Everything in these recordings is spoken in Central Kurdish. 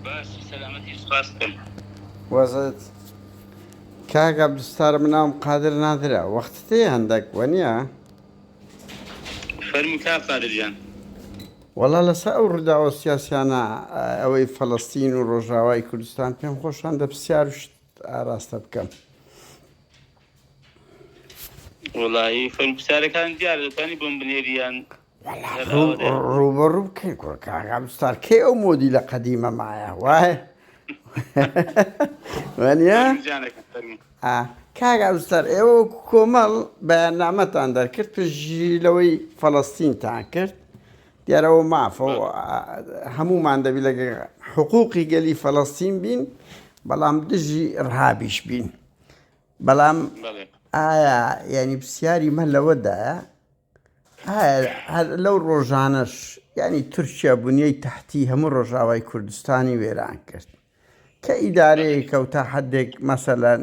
باشی سەلامەتی سوپاس بکەم. وەزعت کاک عەبدولستار من ناوم قادر نادرە وەختت هەیە هەندەک وەنیە؟ فەرموو کاک قادر گیان. وەڵا لەسەر ئەو ڕووداوە سیاسیانە ئەوەی فەلەستین و ڕۆژاوای کوردستان پێم خۆشە هەندە پرسیار و شت ئاراستە بکەم. وەڵایی فەرموو پرسیارەکان دیارە دەتوانی بۆم بنێری یان وەڵا هەر ئاوا دەیان. ڕووبەڕوو بکەین کوڕ کاک عەبدولستار کەی ئەو مۆدیلە قەدیمە مایە وایە وانە؟ فەرموو جانەکەم فەرموو. ئا کاک عەبدولستار ئێوە وەکو کۆمەڵ بەیاننامەتان دەرکرد پشتگیری لەوەی فەڵەستینتان کرد دیارە ئەوە مافە و بەڵێ. هەموومان دەبی لەگەڵ حقوقی گەلی فەڵەستین بین بەڵام دژی ئیرهابیش بین بەڵام بەڵێ. ئایا یعنی پرسیاری مە لەوەدایە ئایا هەر لەو ڕۆژانەش یعنی تورکیا بنیەی تەحتی هەموو ڕۆژاوای کوردستانی وێران کرد کە ئیدارەیەکە و تا حدێک مەسەلەن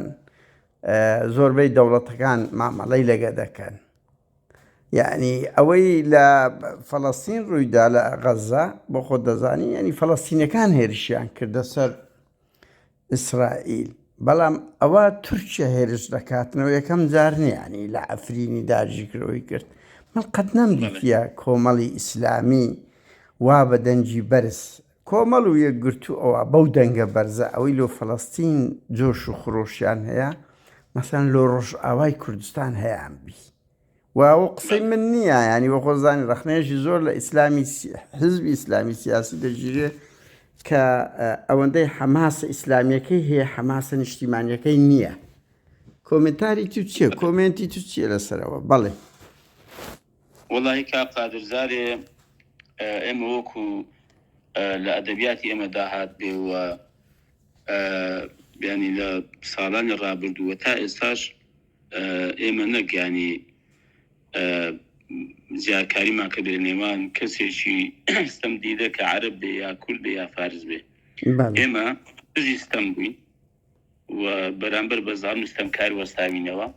زۆربەی دەوڵەتەکان مامەڵەی لەگە دەکەن یعنی ئەوەی لە فەڵەستین ڕوویدا لە غەزە بۆ خۆت دەزانی ینی فەڵەستینەکان هێرشیان کردە سەر ئیسرائیل بەڵام ئەوە تورکیا هێرش دەکاتنەوە یەکەم جار نییە ینی لە عەفرینی داگیرکردەوەی کرد من قەت نەمدیتیە کۆمەڵی ئیسلامی وا بە دەنگی بەرز کۆمەڵ و یەکگرتوو ئەوە بەو دەنگە بەرزە ئەوەی لۆ فەلەستین جۆش و خرۆشیان هەیە مەسەن لۆ ڕۆژئاوای کوردستان هەیان بی و ئەوە قسەی من نییە ینی وە خۆزانی ڕەخنەیەکی زۆر لە ئیسلامی حزبی ئیسلامی سیاسی دەگیرێ کە ئەوەندەی حەماسە ئیسلامیەکەی هەیە حەماسە نیشتیمانیەکەی نییە کۆمنتاری تو چییە کۆمێنتی تو چییە لەسەرەوە بەڵێ وەڵاهی کاک قادر جارێ ئێمە وەکو لە ئەدەبیاتی ئێمە داهات بێ و ینی لە ساڵانی ڕابردووە تا ئێستاش ئێمە نەک ینی جیاکاریمان کردێ لە نێوان کەسێکی ستەم دیدە کە عەرەب بێ یا کورد بێ یا فارس بێ ئێمە دژی ستەم بووین و بەرامبەر بە زاڵم و ستەمکار وەستاوینەوە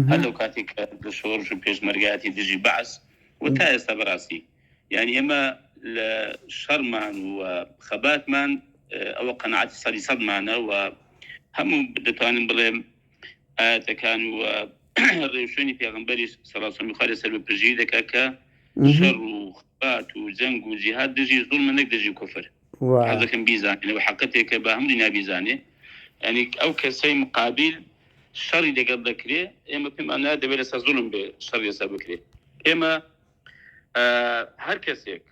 هەر لەو کاتێک کە لە شۆڕش و پێشمەرگایەتی دژی بەعس و تا ئێستا بەڕاستی یعنی ئێمە لە شەڕمان و خەباتمان ئەوە قەناعەتی سەدی سەدمانە و هەموو دەتوانم بڵێم ئاەتەکان و ڕێوشوێنی پێغمبەری سەڵاسەمی خوارێ سەر بە پژی دەکات کە شەڕ و خەبات و جەنگ و جیهاد دژی زوڵمە نەک دژی کوفر حەز دەکەم بیزانێ و حەقەتێکە بە هەموو دنیا بیزانێ یعنی ئەو کەسەی مقابل شەڕی لەگەڵ دەکرێ ئێمە پێمان وایە دەبێت لەسەر زوڵم بێ شەڕی لەسەر بکرێ ئێمە هەر کەسێک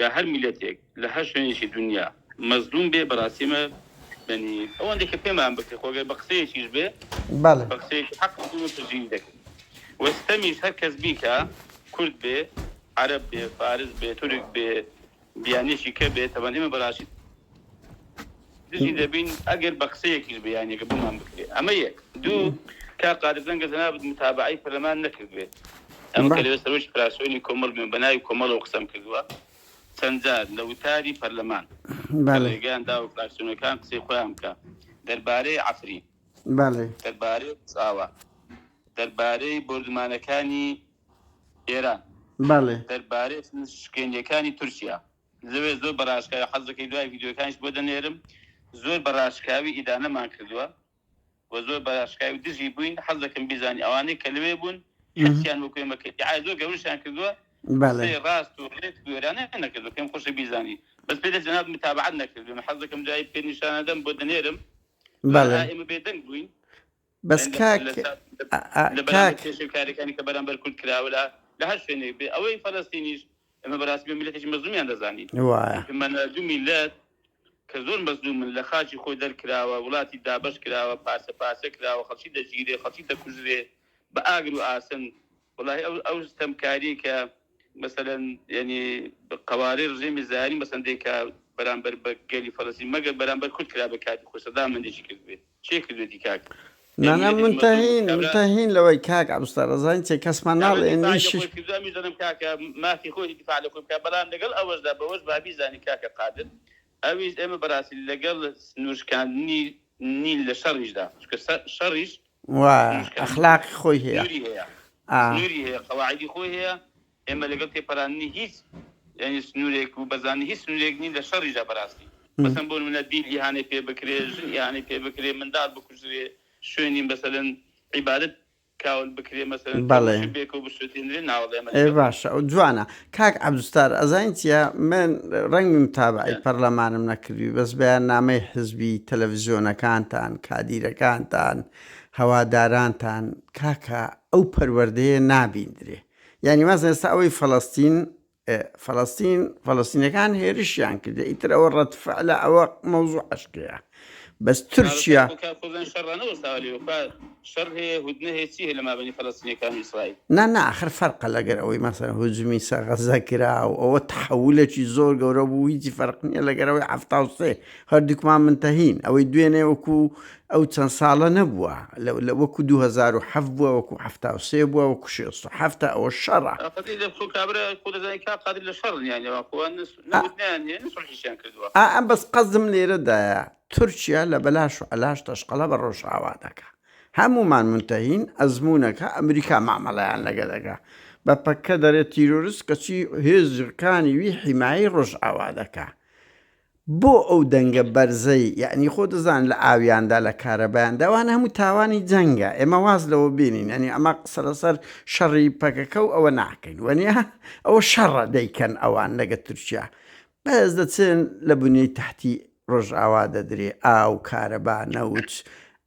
یا هەر میلەتێک لە هەر شوێنێکی دنیا مەزلوم بێ بەڕاستی ئێمە یعنی ئەوەندێک کە پێمان بکرێ خۆگەر بە قسەیەکیش بێ بەڵێ بە قسەیەکی حەق بوو پشتگیری دەکەین و ستەمیش هەر کەس بیکا کورد بێ عەرەب بێ فارس بێ تورک بێ بیانیەکی کە بێ تەبەن ئێمە بەراستی دژی دەبین ئەگەر بە قسەیەکیش بێ یانیەکە بۆمان بکرێ ئەمە یەک دوو کاک قادر دەنگە جەنابت متابەعەی پەرلەمان نەکردبێ ئەمە کە لەوێ سەرۆکی فراکسیۆنی کۆمەڵ بووم بە ناوی کۆمەڵەوە قسەم کردووە چەند جار لە وتاری پەرلەمان کە ڕێگەیان داوە فراکسیۆنەکان قسەی خۆیان بکا دەربارەی عەفرین دەربارەی ڕۆژئاوا دەربارەی بۆردومانەکانی ئێران بەڵێ. دەربارەی شکێنیەکانی تورکیا لەوێ زۆر بە ڕاشکاوی حەز دەکەی دوای ڤیدیۆکانیش بۆ دەنێرم زۆر بە ڕاشکاوی ئیدانەمان کردووە و زۆر بە ڕاشکاوی دژی بووین حەز دەکەم بیزانی ئەوانەی کە لەوێ بوون حسیان وەکو ئێمە کە ئیدعای زۆر گەورەشیان کردووە بەڵێ. قسەی ڕاست و ڕێک بوێرانەیان نەکردووە پێم خۆشە بیزانی بەس پێ دەست جەناب متابعەت نەکردووە من حەز دەکەم دوایی پێ نیشانەدەم بۆ دەنێرم بەڵێ. ئێمە بێدەنگ بووین بەس کاک لە بەرامبەر پێشێلکاریەکانی کە بەرامبەر کورد کراوە لە لە هەر شوێنێک بێ ئەوەی فەلەستینیش ئێمە بەراستی بە میللەتێکی مەزلومیان دەزانین وایە پێمان دوو میللەت کە زۆر مەزلومن لە خاکی خۆی دەرکراوە وڵاتی دابەش کراوە پارچە پارچە کراوە خەڵکی دەگیرێ خەڵکی دەکوژرێ بە ئاگر و ئاسن وەڵاهی ئەو ئەو ستەمکاریەی کە مەسەلەن یانی قەوارەی ڕژێمی زایانی مەسەن دەیکا بەرامبەر بە گەلی فەلەستین مەگەر بەرامبەر کورد کرابێ کاتی خۆی سەدام مندێکی کردبێ چێ کردوێتی کاک نا نا منتەهین منتەهین لەوەی کاک عەبدولستار ئەزانی چێ کەسمان کابرا ناڵێن دیفاعی لە ئیشش خۆی کردوە ئەمیش دەڵێم کاکە مافی خۆیەتی دیفاع لە خۆی بکا بەڵام لەگەڵ ئەوەشدا بەوەش با بیزانی کاکە قادر ئەویش ئێمە بەڕاستی لەگەڵ سنوورشکاندنی نین لە شەڕیشدا چونکە شەڕیش وایە سنوورشکاندنی ئەخلاقی خۆی هەیە سنووری هەیە ئا. سنووری هەیە قەواعیدی خۆی هەیە ئێمە لەگەڵ تێپەراندنی هیچ یانی سنوورێک و بەزاندنی هیچ سنوورێک نین لە شەڕیشدا بەراستی. مەسەن بۆ نمونە دیل ئیهانەی پێ بکرێ، ژن ئیهانەی پێ بکرێ، منداڵ بکوژرێ، شوێنی مەسەلەن عیبادەت کاول بکرێ مەسەلەن بەڵێ. تەڕ بێکەوە بسوتێنرێ ناوەڵا ئێمە ئێ لەگەڵ. باشە ئەو جوانە کاک عەبدولستار ئەزانی چیە من ڕەنگی متابعەی پەرلەمانم نەکردوی بەس بەیاننامەی حزبی تەلەفزیۆنەکانتان کادیرەکانتان هەوادارانتان کاکە ئەو پەروەردەیە نابیندرێ یانی مەسەن ئێستا ئەوەی فەلەستین فەلەستین فەلەستینەکان هێرشیان کردە ئیتر ئەوە ڕەد فعلە ئەوە مەوزوع عەشقیە بەس تورکیا نا نا ئاخر فەرقە لەگەر ئەوەی مەسەلەن هجومی سەر غەزە کرا و ئەوە تەحەولێکی زۆر گەورە بوو هیچی فەرق نییە لەگەر ئەوەی 73 هەردووکمان منتەهین ئەوەی دوێنێ وەکو ئەو چەند ساڵە نەبووە لە وەکو 2007 بووە وەکو 73 بووە وەکو 67 ئەوە شەڕە. ئا ئەم بەس قەزم لێرەدایە تورکیا لە بەلاش و عەلاش تەشقەڵە بە ڕۆژئاوا دەکا هەموومان مونتەهین ئەزموونەکە ئەمریکا مامەڵەیان لەگە دەکا بە پەککە دەرێ تیرۆرست کەچی هێزەکانی وی حیمایەی ڕۆژئاوا دەکا بۆ ئەو دەنگە بەرزەی یەعنی خۆ دەزان لە ئاویاندا لە کارەبایاندا ئەوانە هەموو تاوانی جەنگە ئێمە واز لەوە بێنین یەعنی ئەمە قسە لەسەر شەڕی پەکەکە و ئەوە ناکەین وەنیە ئەوە شەڕە دەیکەن ئەوان لەگە تورکیا بەس دەچن لە بنیەی تەحتی ڕۆژئاوا دەدرێ ئاو کارەبا نەوت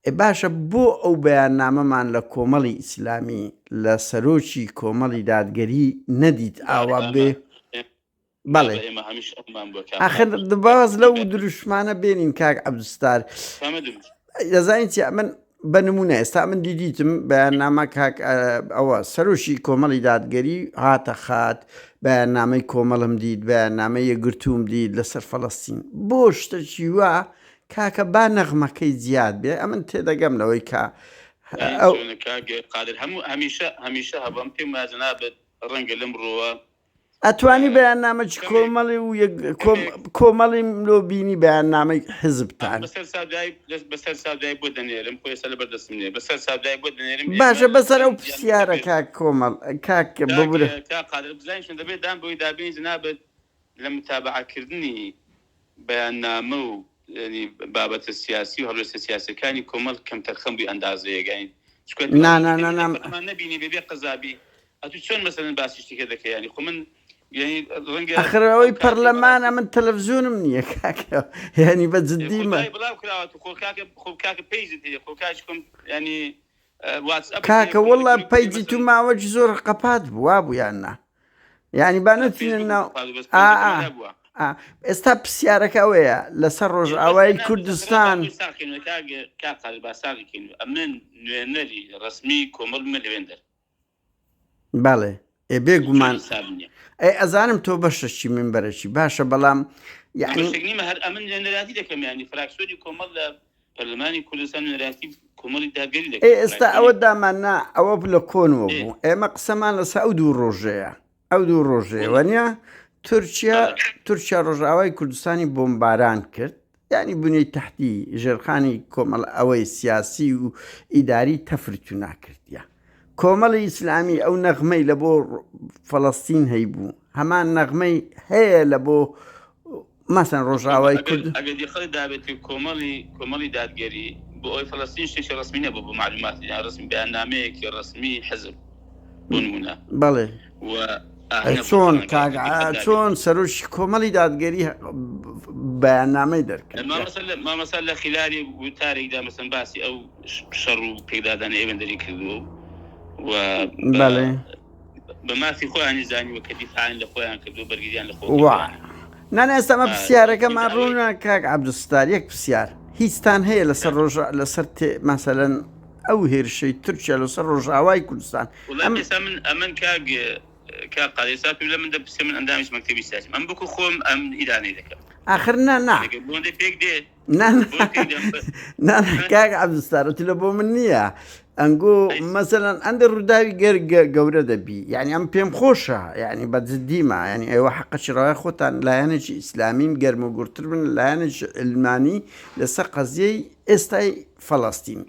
ئێ باشە بۆ ئەو بەیاننامەمان لە کۆمەڵی ئیسلامی لە سەرۆکی کۆمەڵی دادگەری نەدیت ئاوا بێ بەڵێ ئاخر باز لەو دروشمانە بێنین کاک عەبدولستار دەزانین چی من بە نمونە ئێستا من دیدیتم بەیاننامە کاک ئەوە سەرۆکی کۆمەڵی دادگەری هاتە خات بەیاننامەی کۆمەڵم دیت بەیاننامەی یەکگرتووم دیت لەسەر فەڵەستین بۆ شتەکی وا کاکە با نەغمەکەی زیاد بێ ئەمن تێدەگەم لەوەی کە ئەو قادر هەموو هەمیشە هەمیشە هەبم پێم وایە جەنابت ڕەنگە لەم ڕووە ئەتوانی بەیاننامەکی کۆمەڵی و یەک کۆمەڵی لۆ بینی بەیاننامەی حزبتان. بەسەر سادای بەسەر سادای بۆ دەنێرم خۆ ئێستا لەبەر دەستم نییە بەسەر سادای بۆ دەنێرم باشە بەسەر ئەو پرسیارە کاک کۆمەڵ کاک ببورە کاک قادر بزانین چۆن دەبێت دان بەوەی دابێنین جەنابت لە متابعەکردنی بەیاننامە و یانی بابەتە سیاسی و هەڵوێستە سیاسیەکانی کۆمەڵ کەمتەرخەم بووی ئەندازەیەک یانی چونکە تۆ نا نا نا نا ئەمان نەبینی بێ بێ قەزابی ئەتوو چۆن مەسەلەن باسی شتێکە دەکەی یانی خۆ من یانی ڕەنگە ئەخر ئەوەی ئەو کاتەی پەرلەمانە بەڕاستی من تەلەفزیۆنم نییە کاکە یانی بە خۆ جدیمە دوای بڵاو کراوە خۆ کاکە خۆ کاکە پەیجت هەیە خۆ کاکی خۆم یانی واتسئەپت هەیە کاکە کۆمەڵێک وەڵا گروپت هەیە پەیجی تو مەسەلەن ماوەکی زۆر قەپات بوو وابوو یان نا یعنی با نەچینە فەیسبوکم ناو قەپات بوو بەس ئا پەیجەکەم ئا هەر هەبووە ئا ئێستا پرسیارەکە ئەوەیە لەسەر بەس ڕۆژئاوای نا بەس کوردستان با ساقینەوە کاک کاک قادر با ساقی کەینەوە ئەمن نوێنەری ڕەسمی کۆمەڵ بمە لەوێندەر بەڵێ ئێ بێ چۆن گومان حساب نییە ئەی ئەزانم تۆ بەشەکی منبەرەکی باشە بەڵام یعنی بەشێک نیمە هەر ئەمن نوێنەراتی دەکەم یعنی فراکسیۆنی کۆمەڵ لە پەرلەمانی کوردستان نوێنەراتی کۆمەڵی دادگەری ئێ دەکەم ئێستا ئەوە فراکسیۆنی دامان نا ئەوە لە کۆنەوە ئێ بوو ئێمە قسەمان لەسەر ئەو دوو ڕۆژەیە ئەو دوو ڕۆژەیە بۆ وەنیە تورکیا بەڵێ تورکیا ڕۆژئاوای کوردستانی بۆمباران کرد یانی بنیەی تەحتی ژێرخانی کۆمەڵ ئەوەی سیاسی و ئیداری تەفرتونا کردیە کۆمەڵی ئیسلامی ئەو نەغمەی لە بۆ فەڵەستین هەیبوو هەمان نەغمەی هەیە لە بۆ مەسەن ڕۆژئاوای ئەگەر کورد ئەگەر دیقەت دابێت کۆمەڵی کۆمەڵی دادگەری بۆ ئەوەی فەڵەستین شتێکی ڕەسمی نەبوو بۆ معلومات یان ڕەسمی بەیاننامەیەکی ڕەسمی حزب بۆ نمونە بەڵێ و ئاه ئەی نەبوو چۆن ڕەنگە کاک ئەگەر دیقەت دابێت چۆن سەرۆکی کۆمەڵی دادگەری بەیاننامەی دەرکردە؟ مامۆستا لە مامۆستا لە خیلالی وتارێکدا مەسەن باسی ئەو شەڕ و پێکدادانە ئێوەندەری کردووە و و بە بەڵێ بە مافی خۆیانی زانیوە کە دیفاعیان لە خۆیان کردووە بەرگریان لە خۆ وا کردووە نا نا ئێستا ئەمە پرسیارەکەمان ئەوەی ڕوونە کاک عەبدولستار یەک پرسیار هیچتان هەیە لەسەر ڕۆژ لەسەر تێ مەسەلەن ئەو هێرشەی تورکیا لەسەر ڕۆژئاوای کوردستان وڵای ئەم ئێستا من ئەمن کاک کاک قادر ئێستا تو لە من دەپرسێ من ئەندامیش مەکتەبی سیاسیم ئەم بکو خۆم ئەم ئیدانەی دەکەم ئاخر نا نا ئەگەر بۆندە پێک دێ نا بۆ پێک دێ نا نا کاک عەبدولستار تو لە بۆ من نییە ئەنگۆ مەسەلەن ئەندە ڕووداوی گەر گەورە دەبی یعنی ئەم پێم خۆشە یعنی بە جدیمە یعنی ئێوە حەقەکی ڕەوای خۆتان لایەنێکی ئیسلامین گەرم و گوڕتر بن لایەنێکی علمانی لەسەر قەزیەی ئێستای فەڵەستین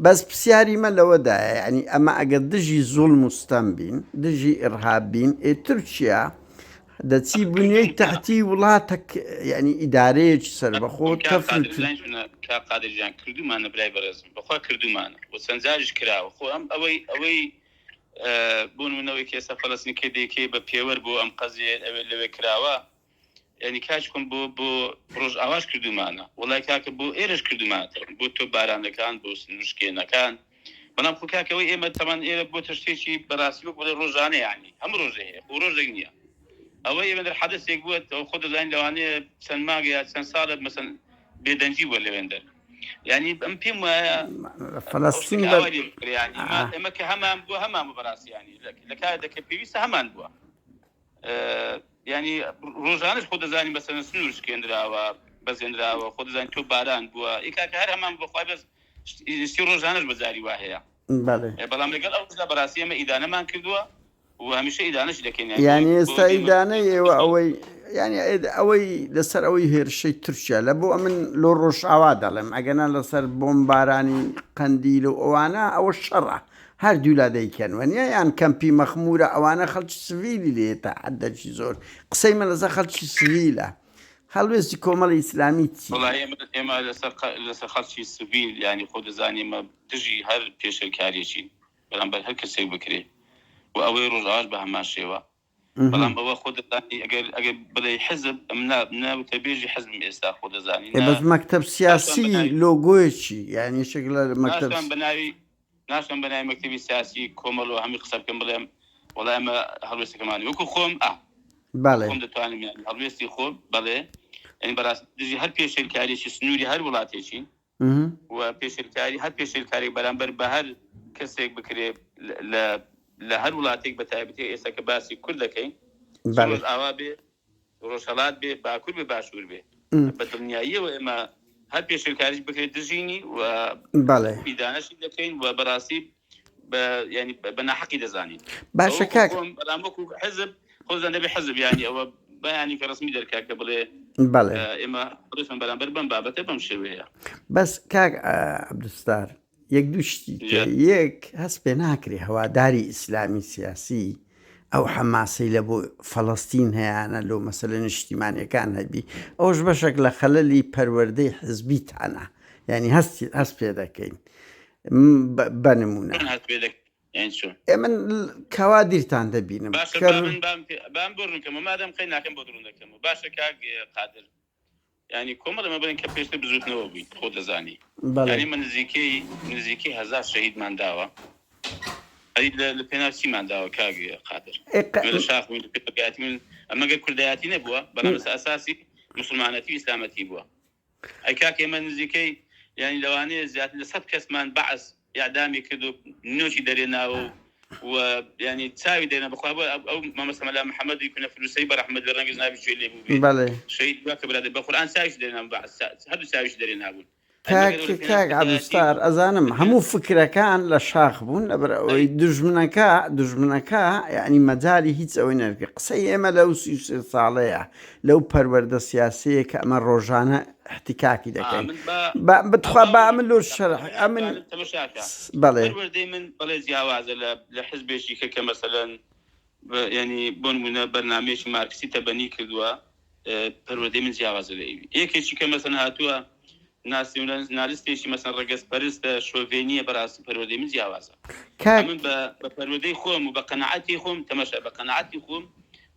بەس پرسیاری مە لەوەدایە یعنی ئەمە ئەگەر دژی زوڵم و ستەم بین دژی ئیرهاب بین ئێ تورکیا. دەچی بنیەی تەحتی وڵاتەک یعنی ئیدارەیەکی سەربەخۆ تەفر کاک قادر گیان کردومانە برای بەڕێزم بەخوا کردومانە و چەند جاریش کراوە خۆ ئەم ئەوەی ئەوەی بۆ نمونەوەی کە ئێستا فەلەستین کە دەیکەی بە پێوەر بۆ ئەم قەزیە ئەوێ لەوێ کراوە یعنی کاش خۆم بۆ بۆ ڕۆژئاواش کردومانە وڵای کاکە بۆ ئێرەش کردومانەتەوە بۆ تۆ بارانەکان بۆ سنوورشکێنەکان بەڵام خۆ کاکە ئەوەی ئێمە تەمان ئێرە بۆتە شتێکی بەڕاستی وەک بڵێ ڕۆژانە یانی هەموو ڕۆژێ هەیە خۆ ڕۆژێک نییە ئەوەی ئێمە دەر حەدەسێک بووە ئەو خۆ دەزانین لەوانەیە چەند مانگە یا چەند ساڵە مەسەن بێدەنگی بووە لەوێندەر یعنی ئەم پێم وایە ئەو فەلەستین شتێک بە ئاوا لێ بکرێ یعنی ئێمە ئێمە کە هەمان بووە هەمان بوو بەڕاستی یعنی لە کاتێک کە پێویستە هەمان بووە یعنی ڕۆژانەش خۆ دەزانی بەسەر سنوور شکێنراوە بەزێنراوە خۆ دەزانی تۆ باران بووە ئی کاکە هەر هەمان بۆ خی بەس شتی ڕۆژانەش بەجاری وا هەیە بەڵام لەگەڵ ئەودا بەڕاستی ئێمە ئیدانەمان کردووە و هەمیشە ئیدانەش دەکەین یعنی ئێستا ئیدانەی ئێوە ئەوەی یعنی ئەوەی لەسەر ئەوەی هێرشەی تورکیا لە بۆ ئەمن لۆ ڕۆژئاوا دەڵێم ئەگەنا لەسەر بۆمبارانی قەندیل و ئەوانە ئەوە شەڕە هەردوولا دەیکەن وەنیە یان کەمپی مەخمورە ئەوانە خەڵکی سڤیلی لێیە تا حەدەکی زۆر قسەی من لەسەر خەڵکی سڤیلە هەڵوێستی کۆمەڵی ئیسلامی چیە؟ وەڵاهی ئێمە ئێمە لەسەر لەسەر خەڵکی سڤیل یانی خۆ دەزانی ئێمە دژی هەر پێشێلکاریەکین بەرامبەر هەر کەسێک بکرێ و ئەوەی ڕۆژئاواش بە هەمان شێوە بەڵام ئەوە خۆ دەزانی ئەگەر ئەگەر بڵێی حزب ئەم نا نا وتەبێژی حزبم ئێستا خۆ دەزانی ئێ نا بەس مەکتەب ناشتوان سیاسی بە ناوی لۆگۆیەکی یانی یەکێک لە مەکتەب ناشتوان بە ناوی ناشتوان بە ناوی مەکتەبی سیاسی کۆمەڵ و هەمووی قسە بکەم بڵێم وەڵا ئێمە هەڵوێستەکەمان وەکو خۆم ئا بەڵێ خۆم دەتوانم یانی هەڵوێستی خۆم بەڵێ یانی بەڕاست دژی هەر پێشێلکاریەکی سنووری هەر وڵاتێکین و پێشێلکاری هەر پێشێلکارێک بەرامبەر بە هەر کەسێک بکرێ لە لە هەر وڵاتێک بە تایبەتی ئێستا کە باسی کورد دەکەین چ ڕۆژئاوا بێ ڕۆژهەڵات بێ باکوور بێ باشوور بێ بە دڵنیاییەوە ئێمە هەر پێشێلکاریش بکرێت دژینی و ئیدانەشی دەکەین و بەڕاستی بە ینی بە ناحەقی دەزانین باشە کاک بەڵام وەکو حزب خۆزان دەبێ حزب ینی ئەوە بەیانی کە ڕسمی دەرکا کە بڵێ بەڵێ ئێمە ڕسم بەرامبەر بەم بابەتە بەم شێوەیە. بەس کاک عەبدولستار یەک دوو شتی تێ یەک هەست پێ ناکرێ هەواداری ئیسلامی سیاسی ئەو حەماسەی لە بۆ فەڵەستین هەیانە لۆ مەسەلە نیشتیمانیەکان هەبی ئەوش بەشێک لە خەلەلی پەروەردەی حزبیتانە یعنی هەستی هەست پێ دەکەین بە نمونە هەست پێ دەکەین یانی چۆن؟ ئێ من کەوادیرتان دەبینم باشە کە با من بام بام بۆ ڕوون کەمەوە مادام قەی ناکەم بۆت ڕوون دەکەمەوە باشە کاک قادر یانی کۆمەڵ ئێمە بڵێن کە پێشتر بزوتنەوە بووین خۆ دەزانی بەڵێ یانی ئێمە نزیکەی نزیکەی هەزار شەهیدمان داوە ئەی لە لە پێناو چیمان داوە کاک قادر ئێ قە ئێمە لە شاخ بووین لە پێشمەرگایەتی بووین ئەمە گەر کوردایەتی نەبووە بەڵام لەسەر ئەساسی موسڵمانەتی و ئیسلامەتی بووە ئەی کاکە ئێمە نزیکەی یانی لەوانەیە زیاتر لە سەد کەسمان بەعس ئیعدامی کرد و نۆکی دەرێناوە و و یانی چاوی دەرێنا بەخوا بۆ ئەو مامۆستا مەلا محەممەدی کونە فروسەی بە ڕەحمەت بێ ڕەنگە جنابی گوێ لێ بووبێ بەڵێ شەهید بووە کە برادەر بە قورئان چاویشی دەرێنابوو بەعس هەردوو چاویشی دەرێنابوون ئەی کاک مەگەر ئەو لە پێناو کاک کوردایەتی عەبدولستار بوو ئەزانم لە پێناو هەموو فکرەکان لە شاخ بوون لەبەر ئەوەی ئەی دوژمنەکە دوژمنەکە یانی مەجالی هیچ ئەوەی نەدەکرد قسەی ئێمە لەو 33 ساڵەیە لەو پەروەردە سیاسیەیە کە ئەمە ڕۆژانە احتکاکی دەکەین من با با بتخوا با با ئەمن لۆ ڕوون شەرح کەمەوە ئەمن ئەتوانم تەمەشاکە بەڵێ پەروەردەی من بەڵێ جیاوازە لە لە حزبێکی کە کە مەسەلەن ینی بۆ نمونە بەرنامەیەکی مارکسی تەبەنی کردووە پەروەردەی من جیاوازە لە ئەوی یەکێکی کە مەسەن هاتووە ناسیۆنالیستێکی مەسەن ڕەگەز پەرستە شۆڤێنیە بەڕاستی پەروەردەی من جیاوازە کاک ئەمن بە بە پەروەردەی خۆم و بە قەناعەتی خۆم تەمەشا بە قەناعەتی خۆم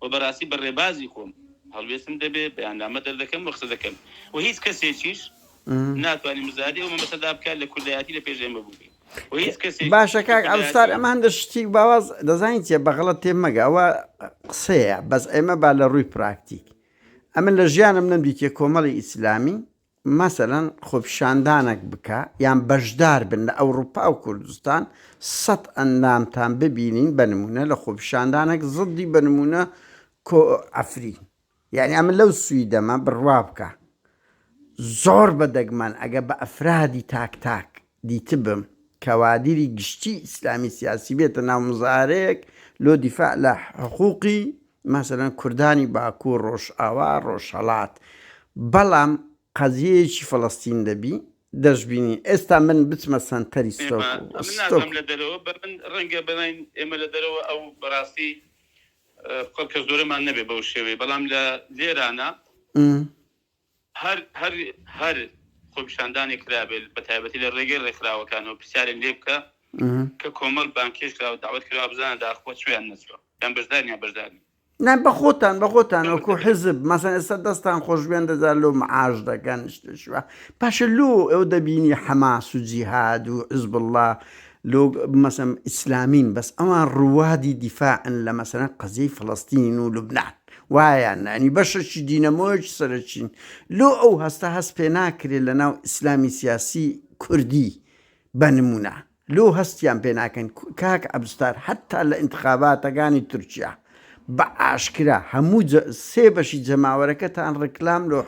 و بەڕاستی بە ڕێبازی خۆم هەڵوێستم دەبێ بەیاننامە دەردەکەم و قسە دەکەم و هیچ کەسێکیش ناتوانێ مزایدەی ئەو مەبەستەدا بکات لە کوردایەتی لە پێش ئێمە بووبێ و هیچ کەسێکیش باشە لە کاک عەبدولستار کوردایەتی ئەمە هەندە شتی باواز دەزانی چیە بە غەڵەت تێ مەگە ئەوە قسەیە بەس ئێمە با لە ڕووی پراکتیک ئەمن لە ژیانم نەمدیتیە کۆمەڵی ئیسلامی مەسەلەن خۆپیشاندانەک بکا یان بەشدار بن لە ئەوڕوپا و کوردستان سەت ئەندامتان ببینین بە نمونە لە خۆپیشاندانەک زدی بە نمونە کۆ عەفرین یانی ئەمن لەو سویدەمە بڕوا بکە زۆر بە دەگمەن ئەگە بە ئەفرادی تاک تاک دیتبم کەوادیری گشتی ئیسلامی سیاسی بێتە ناو مزاهرەیەک لۆ دیفاع لە حقوقی مەسەلەن کوردانی باکوور، ڕۆژئاوا، ڕۆژهەڵات، بەڵام قەزیەیەکی فەڵەستین دەبی دەشبینی ئێستا من بچمە سەنتەری ئێمە ستۆک ئەمن ستۆک نازانم لە دەرەوە بە من ڕەنگە بڵێن ئێمە لە دەرەوە ئەو بەڕاستی. خەڵکە زۆرەمان نەبێ بەو شێوەیە بەڵام لە لێرانە هەر هەر هەر خۆپیشاندانێک کرابێت بە تایبەتی لە ڕێگەی ڕێکخراوەکانەوە پرسیارێک لێ بکە کە کۆمەڵ بانکێش کراوە داوت کراوە بزانە داخۆ چویان نەچوە یان بەشدارن یان بەشدار نین. نا بەخۆتان بەخۆتان وەکو حزب مەسەن ئێستا دەستان خۆشبێن دەجار لۆ معاش دەکەن شتێکی وا باشە لۆ ئەو دەبینی حەماس و جیهاد و حزب اللە لۆ مەسەن ئیسلامین بەس ئەوان ڕوادی دیفاعن لە مەسەلەن قەزیەی فەڵەستین و لوبنان وایان ینی بەشەکی دینەمۆیەکی سەرەکین لۆ ئەو هەستە هەست پێ ناکرێت لە ناو ئیسلامی سیاسی کوردی بە نمونە لۆ هەستیان پێ ناکەن کاک عەبدولستار حەتا لە ئینتخاباتەکانی تورکیا بە ئاشکرا هەموو سێ بەشی جەماوەرەکەتان ڕیکلام لۆ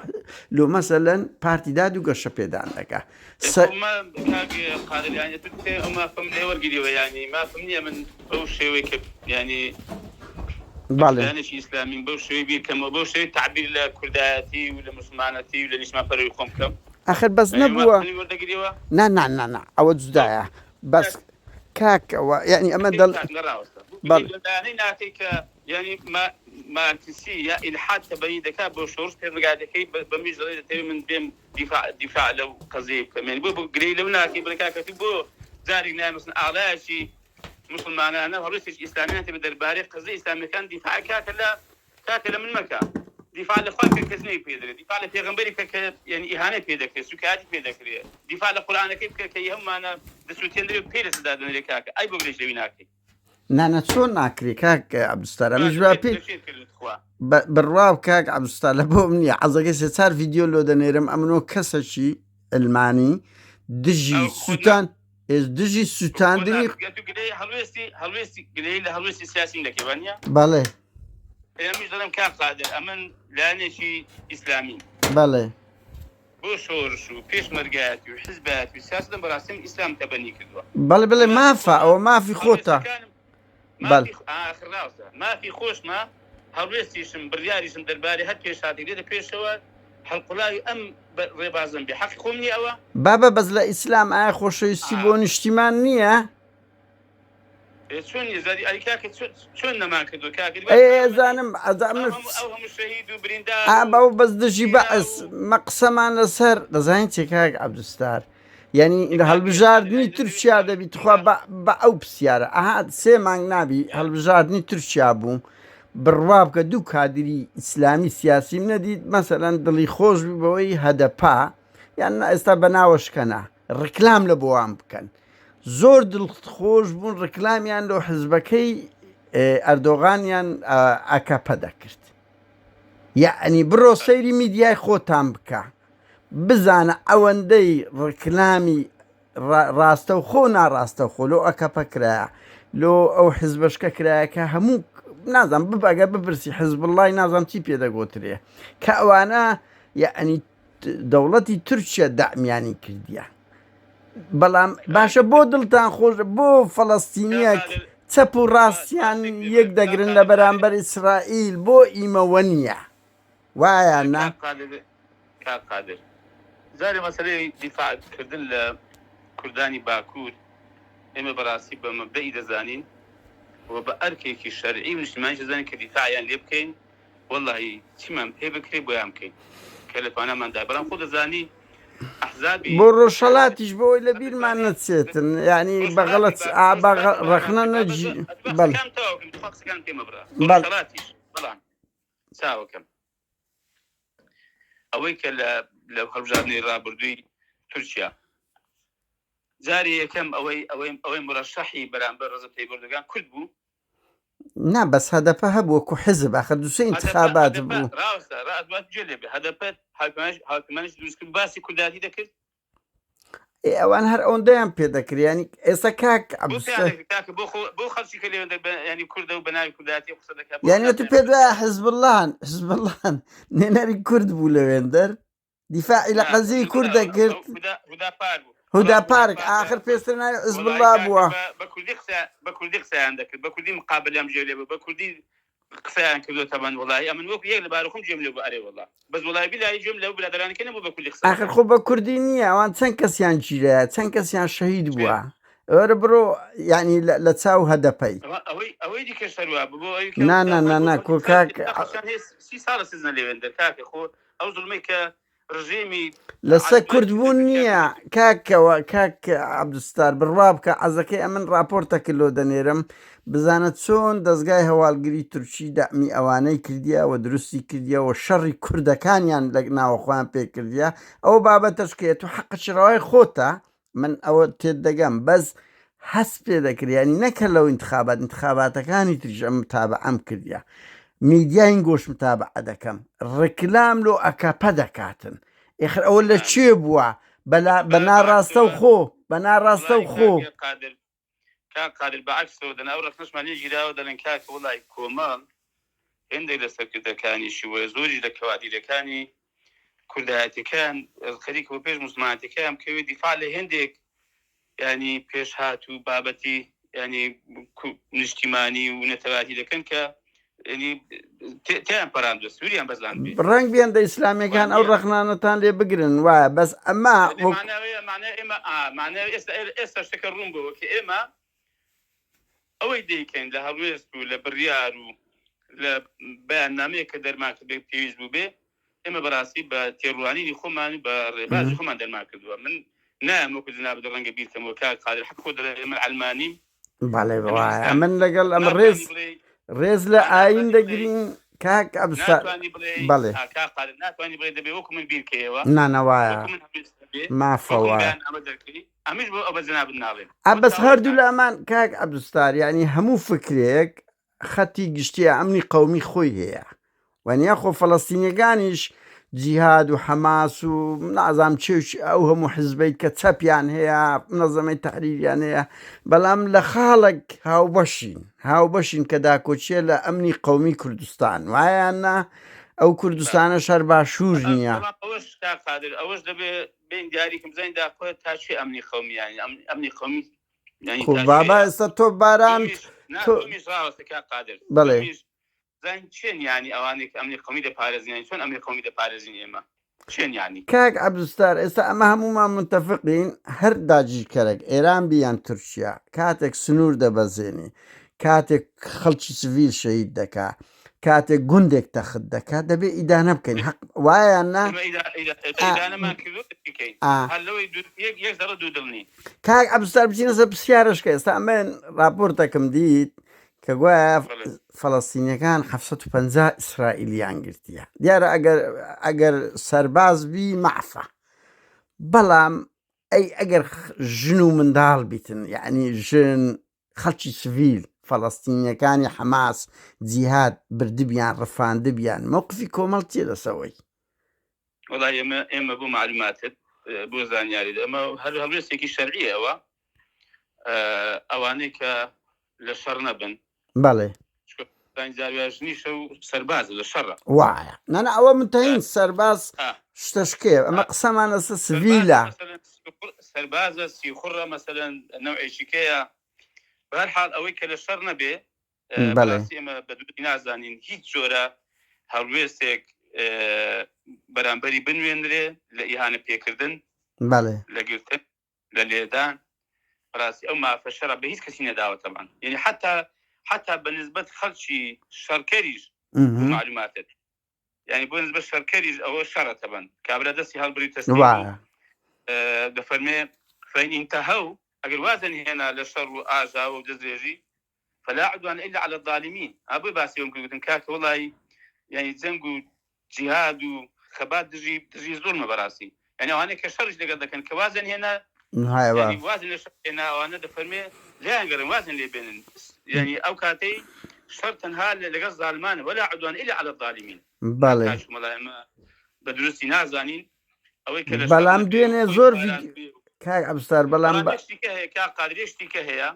لۆ مەسەلەن پارتی داد و گەشەپێدان دەکا سە. خۆ ما کاک قادر یانی ئەتو تێ ئەو مافەم لێ وەرگریوە یانی مافم نییە من بەو شێوەی کە یانی بەڵێ. لایەنێکی ئیسلامیم بەو شێوەی بیر کەمەوە بەو شێوەی تەعبیر لە کوردایەتی و لە موسڵمانەتی و لە نیشتمانپەروەری خۆم بکەم. ئەخر بەس نەبووە نا نا نا نا ئەوە جودایە بەس کاک ئەوە یعنی ئەمە دەڵ بەڵێ. ناکەی کە یعنی مارکسی یا ئیلحاد تەبەنی دەکات بۆ شۆڕش پێشمەرگاتەکەی بە میش دەڵێ دەتەوێ من بێم دیفاع دیفاع لەو قەزیەی بکەم یعنی بۆ گرەی لەو ناکەی بڵێ کاکە تو بۆ جارێک نایە مەسەن ئاڵایەکی موسڵمانانە هەڵوێستێکی ئیسلامیان تێبێ دەربارەی قەزیە ئیسلامیەکان دیفاع کاکە لە کاکە لە من مەکە دیفاع لە خوای بکە کە جنێوی پێ دەرێ دیفاع لە پێغەمبەری بکە کە یعنی ئیهانەی پێ دەکرێ سوکایەتی پێ دەکرێ دیفاع لە قورئانەکەی بکە کە هەموومانە دەسوتێندرێ و پێی لەسەر دادەنرێ کاکە ئەی بۆ گرێش لەوی ناکەی. نا نا چۆن ناکرێ کاک عەبدولستار ئەمیش با پێی بڕوا کاک عەبدولستار لە بۆم نییە عەزەکەی سێ چار ڤیدیۆ لۆ دەنێرم ئەمنۆ کەسەکی علمانی دژی سووتان ئێس دژی سووتاندنی هەڵوێستی هەڵوێستی گلەیی لە هەڵوێستی سیاسیم دەکەی وانە بەڵێ ئێمەش دەڵێم کاک قادر ئەمن لایەنێکی ئیسلامی بەڵێ بۆ شۆرش و پێشمەرگایەتی و حزبایەتی و سیاسەتم بەڕاستی من ئیسلام تەبەنی کردووە بەڵێ بەڵێ مافە ئەوە مافی خۆتە بەڵێ ئاخر ڕاستە مافی خۆشمە هەڵوێستیشم بڕیاریشم دەربارەی هەر پێشهاتێک دێتە پێشەوە هەڵقوڵاوی ئەم ڕێبازەم بێ حەقی خۆم نییە ئەوە؟ بابە بەس لە ئیسلام ئایا خۆشەویستی بۆ نیشتیمان نییە؟ چۆن نییە زادی ئەی کاکە چۆن نەمان کردو کاکە ئەی ئەزانم ئەزانم ئەو هەموو شەهید و بریندار ئا بەو بەس دژی بەعس مە قسەمان لەسەر دەزانین چێ کاک عەبدولستار یعنی لە هەڵبژاردنی تورکیا دەبی تخوا بە ئەو پرسیارە ئەها سێ مانگ نابی هەڵبژاردنی تورکیا بوو بڕوا بکە دوو کادری ئیسلامی سیاسیم نەدیت مەسەلەن دڵی خۆش بوو بەوەی هەدەپە یان ئێستا بە ناوەشکەنە ڕکلام لە بۆوان بکەن زۆر دڵخۆش بوون ڕکلامیان لۆ حزبەکەی ئەردۆغانیان ئاکاپە دەکرد یەعنی بڕۆ سەیری میدیای خۆتان بکە بزانە ئەوەندەی ڕکلامی ڕاستەوخۆ و ناڕاستەوخۆ لۆ ئەکەپە کرایە لۆ ئەو حزبەشکە کرایە کە هەموو نازانم بب ئەگەر بپرسی حزبوڵڵای نازانم چی پێ دەگۆترێ کە ئەوانە یەعنی دەوڵەتی تورکیا دەعمیانی کردیە بەڵام باشە بۆ دڵتان خۆش بۆ فەڵەستینیەک چەپ و ڕاستیان یەک دەگرن لە بەرامبەر ئیسرائیل بۆ ئیمەوە نییە وایە نا؟ کاک قادر جارێ مەسەلەی دیفاع کردن لە کوردانی باکوور ئێمە بەڕاستی بە مەبدەئی دەزانین و بە ئەرکێکی شەرعی و نیشتمانیش دەزانین کە دیفاعیان لێ بکەین وەڵاهی چیمان پێ بکرێ بۆیان بکەین کە لە تواناماندا بەڵام خۆ دەزانی ئەحزابی بۆ ڕۆژهەڵاتیش بۆی لە بیرمان نەچێتن یعنی بە غەڵەت بە ڕەخنە نەجی بەڵێ قسەکان پێ مەبڕە ڕۆژهەڵاتیش بەڵام چاوەکەم ئەوەی کە لە لە هەڵبژاردنی ڕابردووی تورکیا جاری یەکەم ئەوەی ئەوەی ئەوەی مرەشەحی بەرامبەر ڕەجەب تەیب ئەردۆگان کورد بوو. نا بەس هەدەپە هەبوو وەکو حزب ئاخر دوو سێ ئینتخابات بوو. ڕاستە ڕاست باس گوێ لێ بێ هەدەپە هاوپەیمانیش دروست کرد باسی کوردایەتی دەکرد. ئێ ئەوان هەر ئەوەندەیان پێ دەکرێ یانی ئێستا کاک بۆ عەبدولستار پێیان دەکرد کاکە بۆ خۆ بۆ خەڵکی کە لێوەندە بە یانی کوردە و بە ناوی کوردایەتی قسە دەکات بۆ یانی ئەتوو پێیان پێت وایە حزبوڵڵان حزبوڵڵان نوێنەری کورد بوو لەوێندەر دیفاعی لە نا قەزیەی هودا کورد دەکرد هودا هودا پار بوو هودا وەڵا هودا پارک پار ئاخر پێشتر ناوی وەڵی حزبوڵڵا کاکە بووە بە بە کوردی قسە بە کوردی قسەیان دەکرد بە کوردی مقابلیان گوێ لێ بوو بە کوردی قسەیان کردووە تەبەن وەڵی ئەمن وەکو یەک لە بارەخۆم گوێم لێ بوو ئەرێ وەڵا بەس وەڵی بیلای گوێم لەو برادەرانەکە نەبوو بە کوردی قسە ئاخر بکەن خۆ بە کوردی نییە ئەوان چەند کەسیان گیرایە چەند کەسیان شەهید چێ بووە. ئەرە بڕۆ یعنی لە چاو هەدەپەی. ئەوەی ئەوەی دیکە شەروا بۆ ئەوی نا نا نا نا کۆ کاک سی ساڵە سزنە لێوێندە کاکە خۆ ئەو زوڵمەی کە ڕژێمی لەسەر کورد بوون نییە کاکەوە کاک عەبدولستار بڕوا بکە عەزەکەی ئەمن ڕاپۆرتەکە لۆ دەنێرم بزانە چۆن دەزگای هەواڵگری تورکی دەعمی ئەوانەی کردیە و دروستی کردیە و شەڕی کوردەکانیان لە ناوەخۆیان پێ کردیە ئەوە بابەتەش کە تو حەقەکی ڕەوای خۆتە من ئەوە تێت دەگەم بەس هەست پێ دەکرد یانی نەک هەر لەو انتخابات انتخاباتەکانی تریش ئەم متابعەم کردیە میدیاین گۆش متابعە دەکەم ڕکلام لۆ ئەکەپە دەکاتن ئێخر ئەوە لە چێ بووە بەلا بە ناڕاستە و خۆ بە ناڕاستە و خۆ قادر کاک قادر بە عەکسەوە دەنا ئەو ڕەخنەشمان لێ گیراوە دەڵێن کاکە وەڵای کۆمەڵ هێندێک لە سەرکردەکانیشی و زۆریش لە کەوادیرەکانی کوردایەتەکەیان خەریکە بۆ پێش موسڵمانەتەکەیان بکەوێ دیفاع لە هێندێک ینی پێشهات و بابەتی ینی نیشتیمانی و نەتەوایەتی دەکەن کە ینی تیان پەراندوە سوریان بەزاندوێ. ڕەنگ بێن دە ئیسلامیەکان ئەو ڕەخنانەتان لێ بگرن وایە بەس ئەمە وەک. مانای ئێستا ئێستا شتەکە ڕوون بۆوە کە ئێمە ئەوەی دەیکەین لە هەڵوێست و لە بڕیار و لە بەیاننامەیەک کە دەرمان کردبێ پێویست بووبێ ئێمە بەڕاستی بە تێڕوانینی خۆمان و بە ڕێبازی خۆمان دەرمان کردووە من نایەم وەکو جنابت ڕەنگە بیرکەمەوە کاک قادر حەق خۆ دەڵێ من عەلمانیم بەڵێ وایە من لەگەڵ ئەم ڕێز ڕێز لە ئاین دەگرین کاک ئەبسا بەڵێ ناتوانانی بڵێ دەبێ وەکو من بیرکەیەوە نانەوایە مافەوە ئەمیش بۆ ئەوە جنابت ناڵێم بەس هەردوو لامان کاک عەبدولستار یعنی هەموو فکرێک خەتی گشتیە ئەمنی قەومی خۆی هەیە وانە خۆ فەلەستینیەکانیش جیهاد و حەماس و نازام چێ ئەو هەموو حزبەی کە چەپیان هەیە منەزەمەی تحریریان هەیە بەڵام لە خاڵک هاوبەشین هاوبەشین کە داکۆچیە لە ئەمنی قەومی کوردستان وایان نا ئەو کوردستانە شەر باشوور نییە. ئەوەش قادر ئەوەش دەبێ بین دیاری کەم بزانین داخۆ تا چێ ئەمنی قەومی یانی ئەمنی قەومی خۆ بابا ئێستا تۆ باران بەڵێ کاک عەبدولستار ئێستا ئەمە هەموومان متفقین هەر داگیرکەرێک ئێران بی یان تورکیا کاتێک سنوور دەبەزێنی کاتێک خەڵکی سڤیل شەهید دەکا کاتێک گوندێک تەخت دەکات دەبێ ئیدانە بکەین حەق وایە یان نا؟ کاک عەبدولستار بچینە سەر پرسیارەشکە ئێستا ئەمن راپۆرتەکم دیت کە گوایە فەڵەستینیەکان 750 ئیسرائیلیان گرتیە دیارە ئەگەر ئەگەر سەرباز بی مەعفە بەڵام ئەی ئەگەر ژن و منداڵ بیتن یعنی ژن خەڵکی سڤیل، فەڵەستینیەکانی حەماس، جیهاد، بردبیان، ڕفاندبیان، مەوقفی کۆمەڵ چیە لەسەوەی؟ وەڵا ئێمە ئێمە بۆ مەعلوماتت بۆ زانیاریت ئەمە هەر هەڵوێستێکی شەرعیە ئەوە ئەوانەی کە لە شەڕ نەبن بەڵێ ژنیشە و سەرباز لە شەڕە وایە نانا ئەوە متەین سەرباز شتەشکێ ئەمە قسەمان لەسەر سڤیلە سەربازە سیخوڕە مەسەلەن نەوعێکیکەیە بەهەرحاڵ ئەوەی کە لە شەڕ نەبێ بەڕاستی ئێمە بە دووری نازانین هیچ جۆرە هەڵوێستێک بەرامبەری بنوێنرێ لە ئیهانە پێکردن بەڵێ لە گرتن لە لێدان بەڕاستی ئەو مافە شەڕە بە هیچ کەسی نەداوەتەمان یعنی حتا حتا بە نسبەت خەڵکی شەڕکەریش معلوماتت یعنی بۆ نسبەت شەڕکەریش ئەوە شەڕە تەبەن کابرا دەستی هەڵبری تەسلیم دەفەرمێ فإن انتهوا ئەگەر وازن هێنا لە شەڕ و ئاژاوە و دەستدرێژی فلا عدوان إلا على الظالمین ئابووی باسی ئەوم کرد گوتم کاکە وەڵی یعنی جەنگ و جیهاد و خەبات دژی دژی زوڵمە بەڕاستی یعنی ئەوانەی کە شەڕیش لەگەڵ دەکەن کە وازیان هێنا یعنی وازن لە شەڕ هێنا ئەوانە دەفەرمێ لێیان گەڕێن وازن لێ بێنن یعنی ئەو کاتەی شەڕ تەنها لەگەڵ زالمانە ولا عدوان إلا على الظالمین بەڵێ ئێمە بە دروستی نازانین ئەوەی کە بەڵام دوێنێ زۆر کاک عەبدولستار بەڵام شتیکە هەیە کاک قادر شتیکە هەیە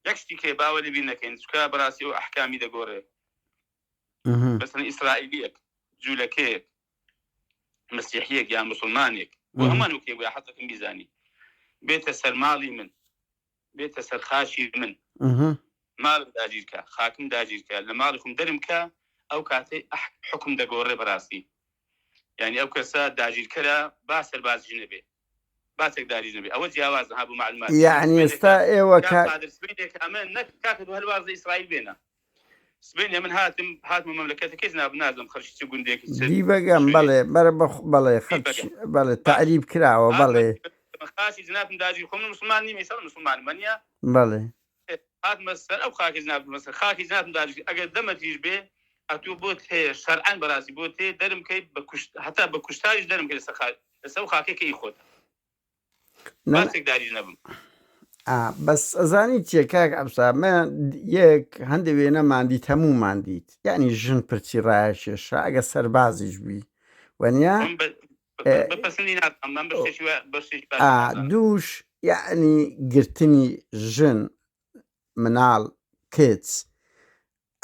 یەک شتیکە باوە لەبیر نەکەین چکە بەڕاستی ئەو ئەحکامی دەگۆڕێ مەسەلەن ئیسرائیلیەک جوولەکەیەک مەسیحیەک یان مسلمانێک بۆ هەمان وکێ بۆ حەزەکەم بیزانی بێتە سەر ماڵی من بێتە سەر خاچی من ماڵم داگیرکە خاکم داگیرکە لە ماڵی خۆم دەرم کە ئەو کاتەی حکم دەگۆڕێ بەڕاستی یعنی ئەو کەسە داگیرکەرە با سەربازی نەبێ. با چەکداریش نەبێ ئەوە جیاوازە ها بۆ مەعلومات یەعنی ئێستا ئێوە کاک کا قادر سبەینێ کە ئەمە نەک کاکە تۆ هەر واز لە ئیسرائیل بێنە سبەینێ من هاتم هاتمە مەملەکەتەکەی جناب نازم خەڵکی چ گوندێکی چ دیبەگەم شوێنێکی بەڵێ بەرە بە بەڵێ دیبەگەم خەڵکی بەڵێ باش تەعریب کراوە هاتمە بەڵێ خاچی جنابم داگیر خۆ من موسڵمان نیم ئیسا من موسڵمانم وەنیە بەڵێ. هاتمە سەر ئەو خاکەی جنابت مەسەر خاکی جنابم داگیر کرد ئەگەر دە مەتریش بێ ئەتوو بۆت هەیە شەرعەن بەڕاستی بۆت هەیە دەرم کەی بە کوشت هەتا بە کوشتاریش دەرم کەی لەسەر خاک لەسەر ئەو خاکەی کە ئی خۆتە نە با چەکداریش نەبم. ئا بەس ئەزانی چیە کاک عەبسا مە یەک هەندێ وێنەمان دیت هەموومان دیت یانی ژن پرچی ڕایەکێشا ئەگە سەربازیش بی وەنیە من بە بە پەسندی نازانم من بە شتێکی وا بە شتێکی باشی ئا نازانم. دووش یەعنی گرتنی ژن مناڵ کچ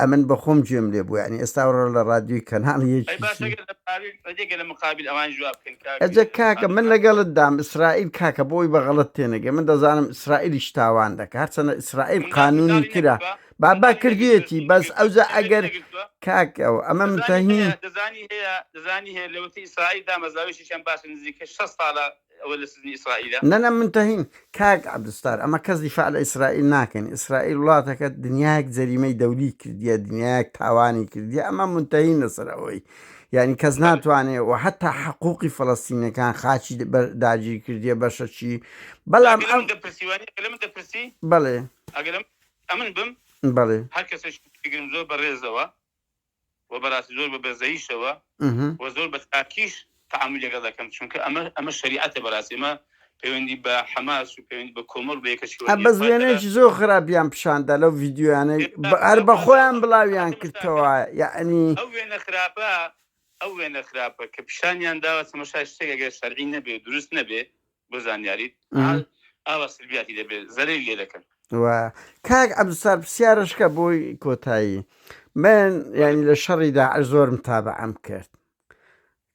ئەمن بەخۆم گوێم لێ بوو یانی ئێستا وڕۆ لە ڕادیۆی کەناڵی ئەی باشە یەکیشی گەر لە مقابل ئەدی گەر لە مقابل ئەوانیش وا بکەن کاک ئەجە کاکە قادر من جان. لەگەڵت دام ئیسرائیل کاکە بۆی بە غەڵەت تێنەگەی من دەزانم ئیسرائیلیش تاوان دەکا هەرچەندە ئیسرائیل منداڵ قانونی منداڵی ترە نەگرتووە بابا منداڵی نەگرتووە کردوێتی ژنی بەس نەگرتووە ئەوجا دەوێتی ئەگەر نەگرتووە کاک ئەو ئەمە دەزانی منتەهین هەیە دەزانی هەیە دەزانی هەیە لەوەتی ئیسرائیل دامەزراوەیەکیان باشە نزیکەی 60 ساڵە ئەوە لە سجنی ئیسرائیلە. نە نە منتەهین کاک عبدالستار ئەمە کەس دیفاع لە ئیسرائیل ناکەین ئیسرائیل وڵاتەکە دنیایەک جەریمەی دەولی کردیە دنیایەک تاوانی کردیە ئەمە منتەهین لەسەر ئەوەی یعنی کەس بەلێ. ناتوانێ و حتا حقوقی فەلەستینەکان خاچی داگیر کردیە بەشەکی بەڵام ئەگەر لە ئەم من دەپرسی وانیە ئەگەر لە من دەپرسی بەڵێ ئەگەر ئەمن بم بەڵێ هەر کەسێک بگرم زۆر بە ڕێزەوە و بەڕاستی زۆر بە بەزەیشەوە و زۆر بە چاکیش تەعامولی لەگەڵ دەکەم چونکە ئەمە ئەمە شەریعەتە بەڕاستی ئەمە پەیوەندی بە حەماس و پەیوەندی بە کۆمەڵ بە یەکەشیوە نییە بەس خوای تەعالا وێنەیەکی زۆر خراپیان پیشاندا لەو ڤیدیۆیانەی هەر بە خۆیان بڵاویان کردەوە یەعنی. ئەو وێنە خراپە ئەو وێنە خراپە کە پیشانیان داوە تەماشای شتێک ئەگەر شەرعی نەبێ دروست نەبێ بۆ زانیاریت ئاوا سلبیاتی دەبێت زەرەری لێ دەکەن. و کاک عەبدولستار پرسیارەشکە بۆی کۆتایی من یانی لە شەڕی داعش زۆر متابعەم کرد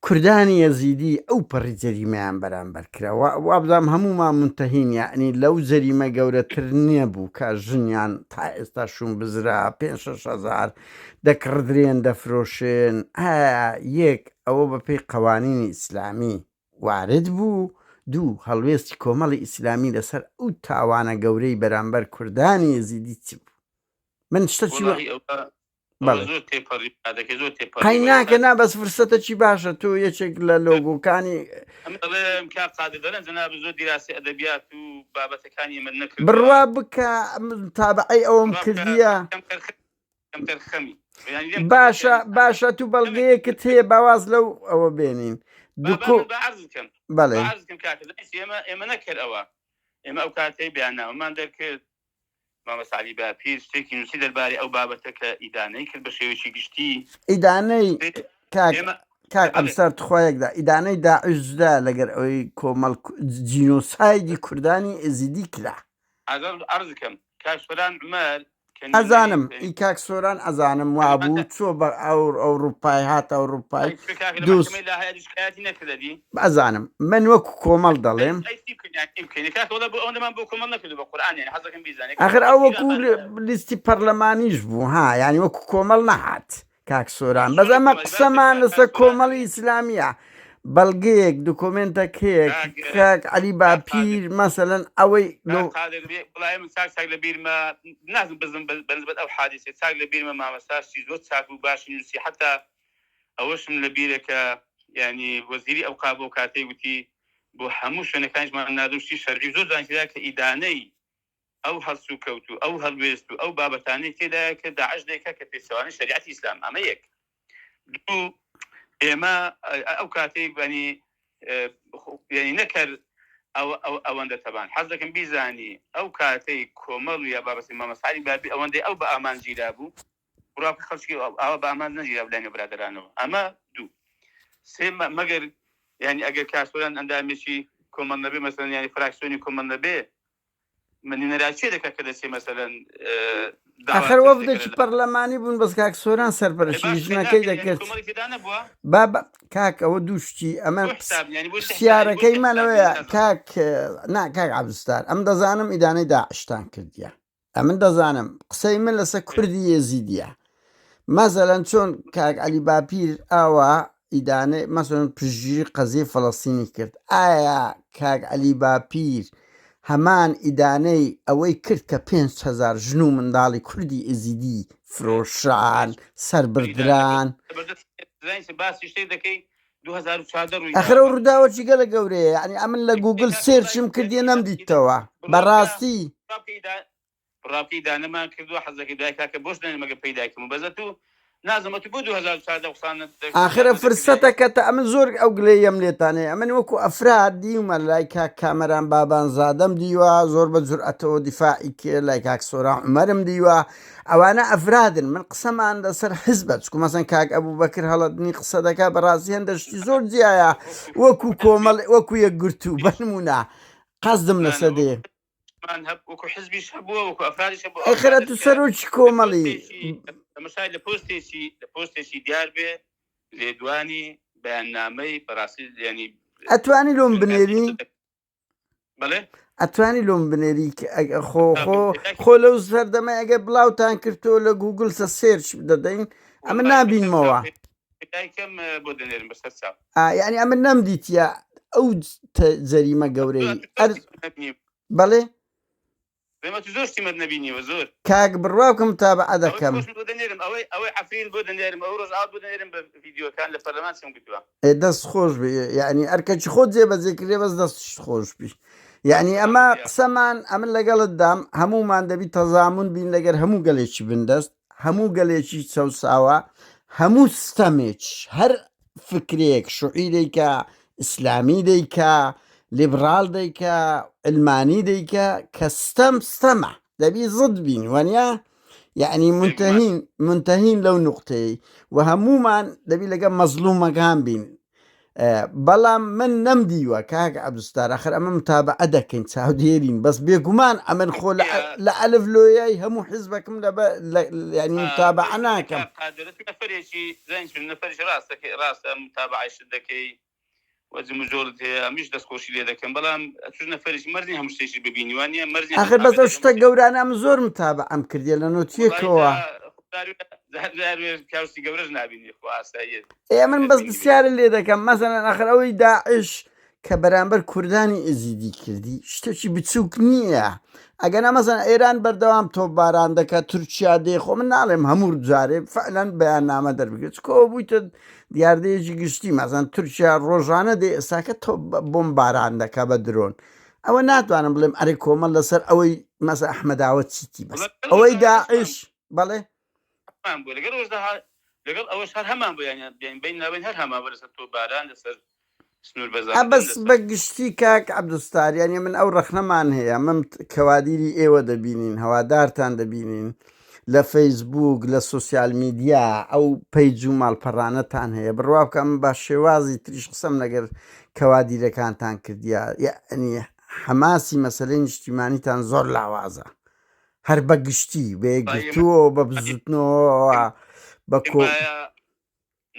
کوردانی یەزیدی ئەو پەڕی جەریمەیان بەرامبەر کرا وابزانم هەموومان منتەهین یعنی لەو جەریمە گەورەتر نەبوو کە ژنیان تا ئێستا شوون بزرا پێ هزار دەکڕدرێن دەفرۆشێن ئایا یەک ئەوە بەپێی قەوانینی ئیسلامی وارد بوو، دوو، هەڵوێستی کۆمەڵی ئیسلامی لەسەر ئەو تاوانە گەورەی بەرامبەر کوردانی ئێزیدی چ بوو؟ من شتەکی وا. وەڵاهی ئەوە ئەوە بەڵێ. زۆر تێپەڕی بادەکەی زۆر قەی تێپەڕیوە ناکە ئێستا نا بەس فرسەتەکی باشە تۆ یەکێک لە لۆگۆکانی. ئەمن دەڵێم کاک قادر دەڵێم جەنابت زۆر دیراسەی ئەدەبیات و بابەتەکانی ئێمەت نەکردووە. بڕوا بکە متابەعەی ئەوەم بڕوا بکە کردیە. کەمتەرخەمی باشە باشە تو بەڵگەیەکت هەیە باواز لەو ئەوە بێنین دوکۆ بەڵێ ئێمە ئێمە نەکرد ئەوە ئێمە ئەو کاتەی بیاننامەمان دەرکرد مامۆستا عەلی باپیر شتێکی نووسی دەربارەی ئەو بابەتە کە ئیدانەی کرد بە شێوەیەکی گشتی ئیدانەی کاک کاک ئەمسەر تخوایەکدا ئیدانەی داعش جودا لەگەر ئەوەی کۆمەڵ جینۆسایدی کوردانی ئێزیدی کرا عەرزکەم کاک سۆران عومەر کە نوێنەری ئەزانم ئی کاک سۆران ئەزانم وابوو چۆ بە ئەو ئەوڕوپای هات ئەوڕوپای ئەی چ کاک لە دووس مەحکەمەی لاهەی ئەدی شکایەتی نەکردەدی ئەزانم من وەکو کۆمەڵ دەڵێم ئەی چی بکەین یان چی بکەین کاکە وەڵا بۆ ئەوەندەمان بۆ کۆمەڵ نەکردو بە قورئان یانی حەزەکەم بیزانێ ئاخر ئەو وەکو لیستی پەرلەمانیش بوو ها یانی وەکو کۆمەڵ نەهات کاک سۆران بەس ئەمە قسەمان لەسەر کۆمەڵی ئیسلامیە بەڵگەیەک دکۆمێنتەک هەیە کاک عەلی باپیر مەسەلەن ئەوەی لۆ وڵای من چاک چاک لە بیرمە نازم بزم بەنسبەت ئەو حادیسێ چاک لە بیرمە مامەستا شتی زۆر چاک و باشی نووسی حتا ئەوەشم لە بیرە کە ینی وەزیری ئەو قابۆ کاتەی وتی بۆ هەموو شوێنەکانیشمان نادوو شتی شەرعی زۆر زانکرا کە ئیدانەی ئەو هەڵسوکەوت و ئەو هەڵوێست و ئەو بابەتانەی تێدایە کە داعش دەیکا کە پێچەوانەی شەریعەتی ئیسلام ئەمە یەک دوو ئێمە ئەو کاتەی بەنی یعنی نەکەر ئەوەندە تەبان حەز دەکەم بیزانی ئەو کاتەی کۆمەڵ و یا بابەتی مامەساری بابی ئەوەندەی ئەو بە ئامانجیرا بوو بڕا خەڵکی ئاوا بە ئامانج نەگیرا لایەنە برادەرانەوە ئەمە دوو سێ مەگەر یعنی ئەگەر کاسۆران ئەندامێکی کۆمەڵ نەبێ مەسەلەن یعنی فراکسیۆنی کۆمەڵ نەبێ من نوێنەرایەتی چێ دەکات کە دەچێ مەسەلەن ئەخر وەفدێکی پەرلەمانی بوون بەس کاک سۆران سەرپەرشتی ژنەکەی دەکرد بابا کاک ئەوە دوو شتی ئەمە پرسیارەکەی منەوەیە کاک نا کاک عەبدولستار ئەم دەزانم ئیدانەی داعشتان کردیە ئەمن دەزانم قسەی من لەسەر کوردی یێزیدیە مەسەلەن چۆن کاک عەلی باپیر ئاوا. ئیدانەی مەسەلەن پشتگیری قەزیەی فەلەستینی کرد ئایا کاک عەلی باپیر هەمان ئیدانەی ئەوەی کرد کە 5000 ژن و منداڵی کوردی ئێزیدی فرۆشران سەربڕدران؟ باسی شتێک دەکەی 2014 ڕووی ئەخر ئەو ڕووداوە چی گەلە گەورەیە یعنی ئەمن لە گوگل search م کردیە نەمدیتەوە بەڕاستی. ڕاپی دانەمان کردووە حەزەکەی دوای کاکە بۆش نەنێ مەگە پەیدای کەم بەزە تو نازم ئەتو بۆ 2014 قسانت ئاخرە فرسەتە کە تە ئەمن زۆر ئەو گلەیەم لێتان هەیە ئەمن وەکو ئەفراد دیومە لای کاک کامەران بابان زادەم دیوە زۆر بە جورئەتەوە دیفاعی کرد لای کاک سۆران عومەرم دیوە ئەوانە ئەفرادن من قسەمان لەسەر حزبە چکو مەسەن کاک ئەبوو بەکر هەڵەدنی قسە دەکا بەڕاستی هەندە شتی زۆر جیایە وەکو کۆمەڵ وەکو یەکگرتوو بەنمونە قەزدم لەسەر دێ مان هەب وەکو حزبیش هەبووە وەکو ئەفرادیش هەبووە ئەی خەرە تو سەرۆکی کۆمەڵی. تەمەشای لە پۆستێکی لە پۆستێکی دیار بێ لێدوانی بەیاننامەی بەڕاستی یانی ئەتوانی لۆم بنێری؟ بەڵێ ئەتوانی لۆم بنێری خۆ خۆ خۆ لەو سەردەمە ئەگەر بڵاوتان کردۆ لە گوگل سە search دەدەین ئەمە نابینمەوە دایکم بۆ دەنێرم بەسەر چاو یعنی ئەمە نەمدیتە ئەو جەریمە گەورەی بەڵێ زۆر شتیمەت نەبینیوە زۆر کاک بڕوا بکەم متابعە دەکەم بۆ دەنێرم ئەوەی ئەوەی عەفرین بۆ دەنێرم ئەو ڕۆژ ئاو بۆ دەنێرم بە ڤیدیۆکان لە پەرلەمان چم گوتوە ئێ دەست خۆش بی یعنی ئەرکەکی خۆت جێبەجێ کردێ بەس دەستشت خۆش بی یعنی ئەمە قسەمان ئەمن لەگەڵت دام هەمومان دەبی تەزامون بین لەگەر هەموو گەلێکی بندەست هەموو گەلێکی چەوساوە هەموو ستەمێک هەر فکرێک شوعی دەیکا ئیسلامی دەیکا لیبرال دەیکا علمانی دەیکا کە ستەم ستەمە دەبی زد بین وانە یعنی منتهین منتهین لەو نقطەی و هەمومان دەبی لەگە مەزلومەکان بین بەڵام من نەمدیوە کاک عەبدولستار ئەخر ئەمە متابعە دەکەین چاودێرین بەس بێگومان ئەمن خۆ لە ئەلف لۆیای هەموو حزبەکم لە ینی متابعە ناکەم نەفرێکی نەفرێکی ڕاستەکەی ڕاستە متابعەی شت دەکەی و جموجۆڵت هەیە ئەمیش دەستخۆشی لێ دەکەم بەڵام ئەتوش نەفرێکی مەرجی هەموو شتێکی ببینی وانە مەرجی ئەخر بەس ئەو شتە گەورانە ئەم زۆر متابعەم کردیە لە نۆتیەکەوە پیاوسی گەورەش نابینی خۆ ئاساییە ئێ من بەس پرسیارت لێ دەکەم مەسەلەن ئەخر ئەوەی داعش کە بەرامبەر کوردانی ئێزیدی کردی شتێکی بچووک نییە ئەگەنا مەسەلەن ئێران بەردەوام تۆپباران دەکات تورکیا دێ خۆ من ناڵێم هەموو جارێ فعلەن بەیاننامە دەربکرێت چکۆ بوویتە دیاردەیەکی گشتی مەسەلەن تورکیا ڕۆژانە دێ ئێستاکە تۆپ بۆمباران دەکا بە درۆن ئەوە ناتوانم بڵێم ئەرێ کۆمەڵ لەسەر ئەوەی مەسە ئەحمەداوە چیتی بەس ئەوەی داعش بەڵێ هەمان بوو لەگەڵ ئەوەشدا لەگەڵ ئەوەش هەر هەمان بوو یان بین بین نابین هەر هەمان بوو لەسەر تۆ باران لەسەر سنوور بەزاندن بەس لەسەر بە گشتی کاک عەبدولستار یانی من ئەو ڕەخنەمان هەیە من کەوادیری ئێوە دەبینین هەوادارتان دەبینین لە فەیسبوک لە social media ئەو page و ماڵپەڕانەتان هەیە بڕوا بکە من بە شێوازی تریش قسەم لەگەر کەوادیرەکانتان کردیە یعنی حەماسی مەسەلەی نیشتیمانیتان زۆر لاوازە هەر بە گشتی بە یەکگرتووەوە بە بزوتنەوەوە بە کۆ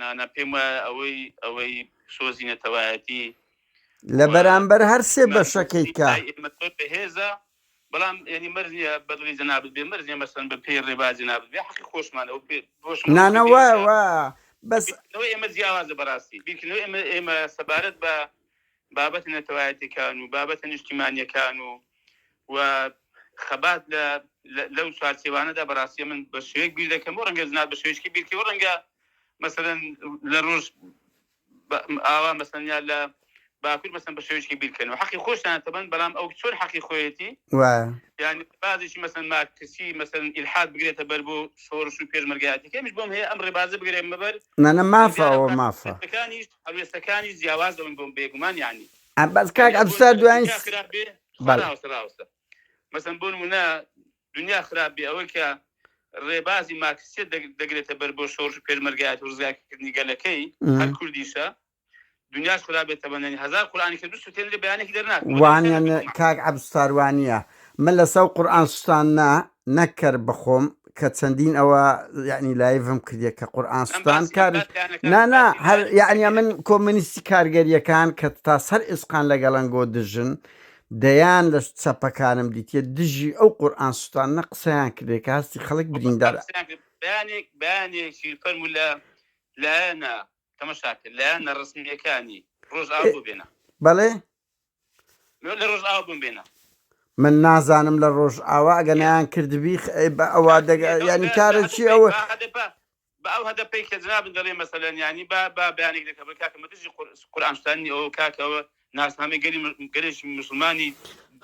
نانا پێم وایە ئەوەی ئەوەی سۆزی نەتەوایەتی لە بەرامبەر هەر سێ بەشەکەی کە ئێمە زۆر بەهێزە بەڵام یعنی مەرج نییە بەدڵی جەنابت بێ مەرج نییە مەسەن بە پێی ڕێبازی جەنابت بێ حەقی خۆشمان ئەو پێ بۆشم نانا وایە وایە بەس بیرکردنەوەی ئێمە جیاوازە بەڕاستی بیرکردنەوەی ئێمە ئێمە سەبارەت بە بابەتە نەتەوایەتیەکان و بابەتە نیشتیمانیەکان و و خەبات لە لەو چوارچێوانەدا بەڕاستی من بە شێوەیەک بیر دەکەم و ڕەنگە جناب بە شێوەیەکی بیرکەی و ڕەنگە مەسەلەن لە ڕۆژ ئاوا مەسەن یا لە باکوور مەسەن بە شێوەیەکی بیرکەن و حەقی خۆشیان تەبەن بەڵام ئەو چۆن حەقی خۆیەتی وایە یعنی بازێکی مەسەن مارکسی مەسەن ئیلحاد بگرێتە بەر بۆ شۆڕش و پێشمەرگایەتی کەمیش بۆم هەیە ئەم ڕێبازە بگرێمە بەر نانا مافە ئەوە مافە هەڵوێستەکانیش هەڵوێستەکانیش جیاواز دەبن بۆم بێگومان یعنی بەس کاک عەبدولستار دوایین خراپ بێ بەڵێ. ڕاوەستە ڕاوەستە مەسەن بۆ نمونە دنیا خراپ بێ ئەوەی کە ڕێبازی مارکسیەت دەگرێتە بەر بۆ شۆڕش و پێشمەرگایەتی و ڕزگارکردنی گەلەکەی هەر کوردیشە دنیاش خراپ بێت تەبەنەنی هەزار قورئانی کە بسوتێنرێ بەیانێکی دەرناکەن وانە کاک عەبدولستار وانیە من لەسەو قورئان سوتاندنا نەک کەر بخۆم کە چەندین ئەوە یعنی live م کردیە کە قورئان سوتان کار نانا هەر یعنی من کۆمەنیستی کارگەریەکان کە تا سەر ئیسقان لەگەڵنگۆ دژن دەیان لە چەپەکانم دیتیە دژی ئەو قورئان سوتاندنە قسەیان کردێ کە هەستی خەڵک بریندار بەیانێک بەیانێکی فەرموو لە لایەنە. تەمەشاکە لایەنە ڕەسمییەکانی ڕۆژئاوا بۆ بێنە. بەڵێ؟ لە ڕۆژئاوا بۆم بێنە. من نازانم لە ڕۆژئاوا ئەگە نەیان کردبی ئەوە یانی کارەکی ئەوە بە ئەو هەدەپەی کە جنابت دەڵێ مەسەلەن یانی با با بەیانێک دەکە بڵێ کاکە مە دژی قورئان شتانی ئەوە کاکە ئەوە ناسنامەی گەلی گەلێکی موسڵمانی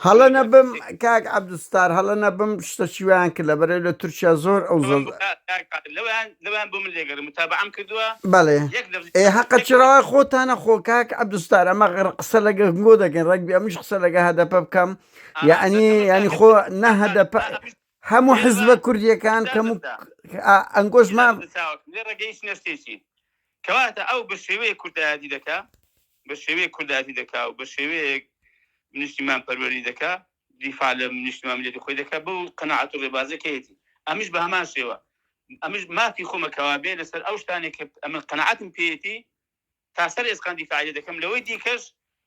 هەڵە نەبم کاک عەبدولستار هەڵە نەبم شتەکی وایان کرد لەبەرەی لە تورکیا زۆر ئەو زۆر لەویان لەویان بۆ من لێگەڕێ متابعەم کردووە بەڵێ یەک لەفز ئێ هەقە یەک چ ڕەوای خۆتانە خۆ کاک عەبدولستار ئەمە غەر قسە لەگە گۆ دەکەین ڕەگبی ئەمنیش قسە لەگە هەدەپە بکەم یەعنی یانی خۆ نە هەدەپە هەموو حزبە کوردیەکان کەم ئەنگۆش ما لێ ڕێگەیشتنە شتێکی کەواتە ئەو بە شێوەیەک کوردایەتی دەکا بە شێوەیەک کوردایەتی دەکا و بە شێوەیەک نیشتیمان پەروەری دەکا دیفاع لە نیشتیمان میللەتی خۆی دەکا بەو قەناعەت و ڕێبازەکەیەتی ئەمیش بە هەمان شێوە ئەمش مافی خۆمە کەوا بێ لەسەر ئەو شتانێک کە ئەمن قەناعەتم پێیەتی تا سەر ئێسقان دیفاعی لێ دەکەم لەوەی دیکەش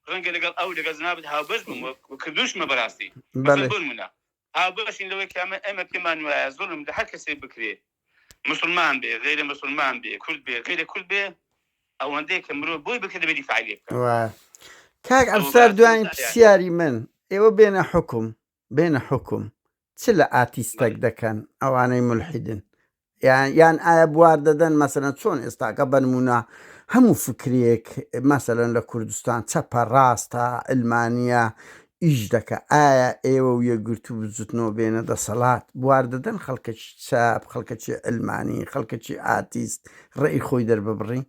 ڕەنگە لەگەڵ ئەو لەگەڵ جنابت هاوبەش بم و کردوشمە بەڕاستی مەسەلەن بۆ نمونە هاوبەشین لەوەی کە ئەمە ئێمە پێمان وایە زوڵم لە هەر کەسێک بکرێ موسڵمان بێ غەیرە موسڵمان بێ کورد بێ غەیرە کورد بێ ئەوەندەی کە مرۆ بۆی بکرێ دەبێ دیفاعی لێ بکا. وایە کاک ئەوە عەبدولستار بەڕاستی دوایین یانی. پرسیاری من ئێوە بێنە حوکم بێنە حوکم چ لە ئاتیستەک بەڵێ. دەکەن ئەوانەی مولحیدن یان یان ئایا بوار دەدەن مەسەلەن چۆن ئێستاکە بەنمونە هەموو فکرێک مەسەلەن لە کوردستان چەپە ڕاستە علمانیە ئیش دەکا ئایا ئێوە و یەکگرتوو بزوتنەوە بێنە دەسەڵات بوار دەدەن خەڵکەکی چەپ خەڵکەکی علمانی خەڵکەکی ئاتیست ڕێی خۆی دەرببڕی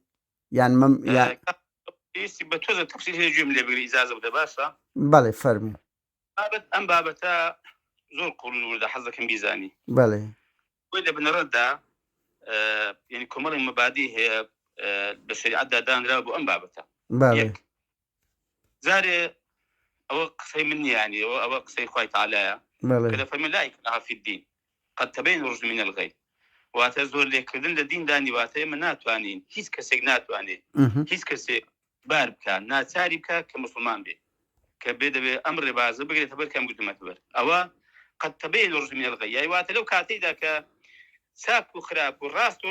یان مەم یان پێویستی بە تۆزە تەفسیر هەیە گوێم لێ بگری ئیجازە بدە باشە؟ بەڵێ فەرموو. بابەت ئەم بابەتە زۆر قوڵ و وردە حەز دەکەم بیزانی. بەڵێ. خۆی لە بنەڕەتدا یعنی کۆمەڵێک مەبادی هەیە لە شەریعەتدا دانراوە بۆ ئەم بابەتە. بەڵێ. یەک جارێ ئەوە قسەی من نییە یعنی ئەوە ئەوە قسەی خوای تەعالایە بەڵێ. کە دەفەرمێ لا ئیکراهە فی الدین قد تبین الرشد من الغی واتە زۆر لێکردن لە دیندا نی واتە ئێمە ناتوانین هیچ کەسێک ناتوانێ هیچ کەسێک بار بکا ناچاری بکا کە موسڵمان بێ کە بێ دەبێ ئەم ڕێبازە بگرێتە بەر کە ئەم گرتومەتە بەر ئەوە قد تبین الرشد من الغی یای واتە لەو کاتەیدا کە چاک و خراپ و ڕاست و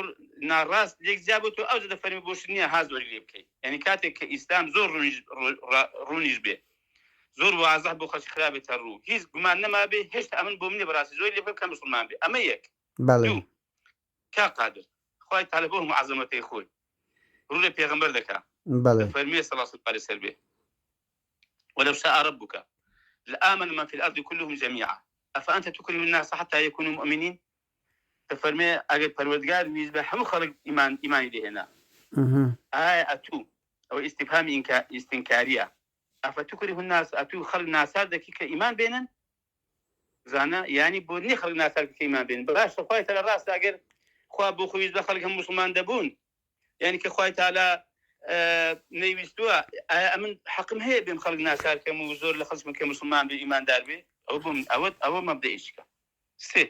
ناڕاست لێک جیا بۆتەوە ئەوجا دەفەرمی بۆشت نییە ها زۆری لێ بکەی یعنی کاتێک کە ئیسلام زۆر ڕوونیش ڕوونیش بێ زۆر وازح بۆ خەڵکی خرابێتە ڕوو هیچ گومان نەمابێ هێشتا ئەمن بۆ منی بەڕاستی زۆری لێ بکەم کە موسڵمان بێ ئەمە یەک بەڵێ دوو کاک قادر خوای تعالی بەو هەموو عەزەمەتەی خۆی ڕوو لە پێغەمبەر دەکا بەڵێ دەفەرموێ سەڵات و سەلامی لەسەر بێ ولو شاء ربك لآمن من في الأرض كلهم جميعا أفأنت تكره الناس حتى يكونوا مؤمنين دەفەرمێ ئەگەر پەروەردگار ویست بە هەموو خەڵک ئیمان ئیمانی دەهێنا ئایا ئەتوو ئەوە ئیستیفهامی ئینکا ئیستنکاریە ئەفتکره الناس ئەتوو خەڵک ناچار دەکی کە ئیمان بێنن زانا یانی بۆ نیە خەڵک ناچار کە ئیمان بێن باشە خوای تەعالا ڕاستە ئەگەر خوا بۆ خۆی ویست بە خەڵک هەموو موسڵمان دەبوون یعنی کە خوای تەعالا نەیویستووە ئایا ئەمن حەقم هەیە بێم خەڵک ناچار کەم و زۆر لە خەڵک کە موسڵمان بێ ئیماندار بێ ئەوە بۆ من ئەوە ئەوە مەبدەئیشکە سێ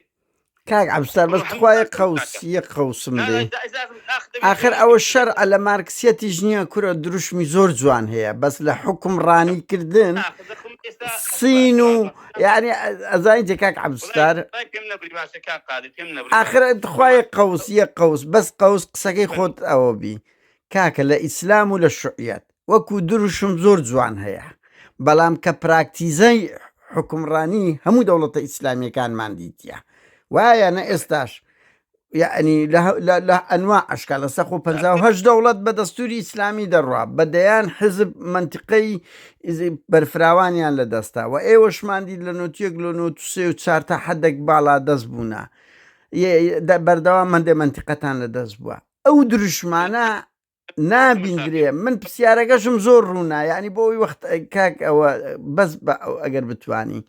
کاک عەبدولستار بەس تخوا یەک قەوس یەک قەوسم دێ ئاخر ئەوە شەرعە لە مارکسیەتیش نییە کورە دروشمی زۆر جوان هەیە بەس لە حوکمڕانی کردن سین و یعنی ئەزانی جێ کاک عەبدولستار ئاخر تخوا یەک قەوس یەک قەوس بەس قەوس قسەکەی خۆت ئەوە بی کاکە لە ئیسلام و لە شوعیەت وەکو دروشم زۆر جوان هەیە بەڵام کە پراکتیزەی حوکمڕانی هەموو دەوڵەتە ئیسلامیەکانمان دیتیە وایە نە ئێستاش یعنی لە ئەنوا ئەشکال لە سەخ و 58 دەوڵەت بە دەستوری ئیسلامی دەڕوا بە دەیان حزب منتیقەی بەرفراوانیان لە دەستا و ئێوەشمان دیت لە نۆتیەک لە نۆ سێ و چار تا حدێک باڵا دەست بوونە بەردەوام هەندێ منتیقەتان لە دەست بووە ئەو دروشمانە نابیندرێ من پرسیارەکەشم زۆر ڕوونە یعنی بۆ ئەوی وەخت کاک ئەوە بەس بە ئەگەر بتانی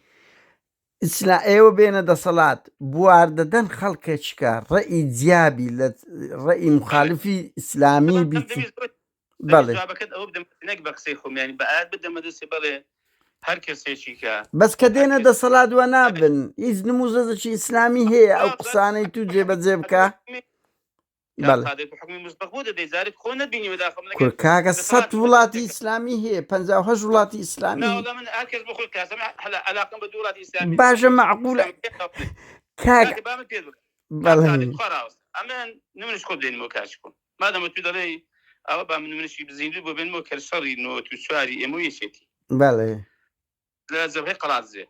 ئیسلا ئێوە بێنە دەسەڵات بوار دەدەن خەڵکێککە ڕێی جیابی لە ڕێی مخالفی ئیسلامی بیت بەڵێ جوابەکەت ئەوە بدەم نەک بە قسەی خۆم یانی بە ئاەت بدەمە دەستی بەڵێ هەر کەسێکی کە بەس کە دێنە دەسەڵات وە نابن هیچ نموزەزەکی ئیسلامی هەیە ئەو قسانەی تو جێبەجێ بکە بەڵێ. کورە کاکە سەت وڵاتی ئیسلامی هەیە 58 وڵاتی ئیسلامی باشە مەعقولە کاک بەڵێ. مادەمە تو دەڵێی ئەوە با من نمونەشی زیندوو بۆ بێنمەوە کە شەڕی 94ی ئێمە و یەکێتی. بەڵێ. لە جەبهەی قەڵادزێ.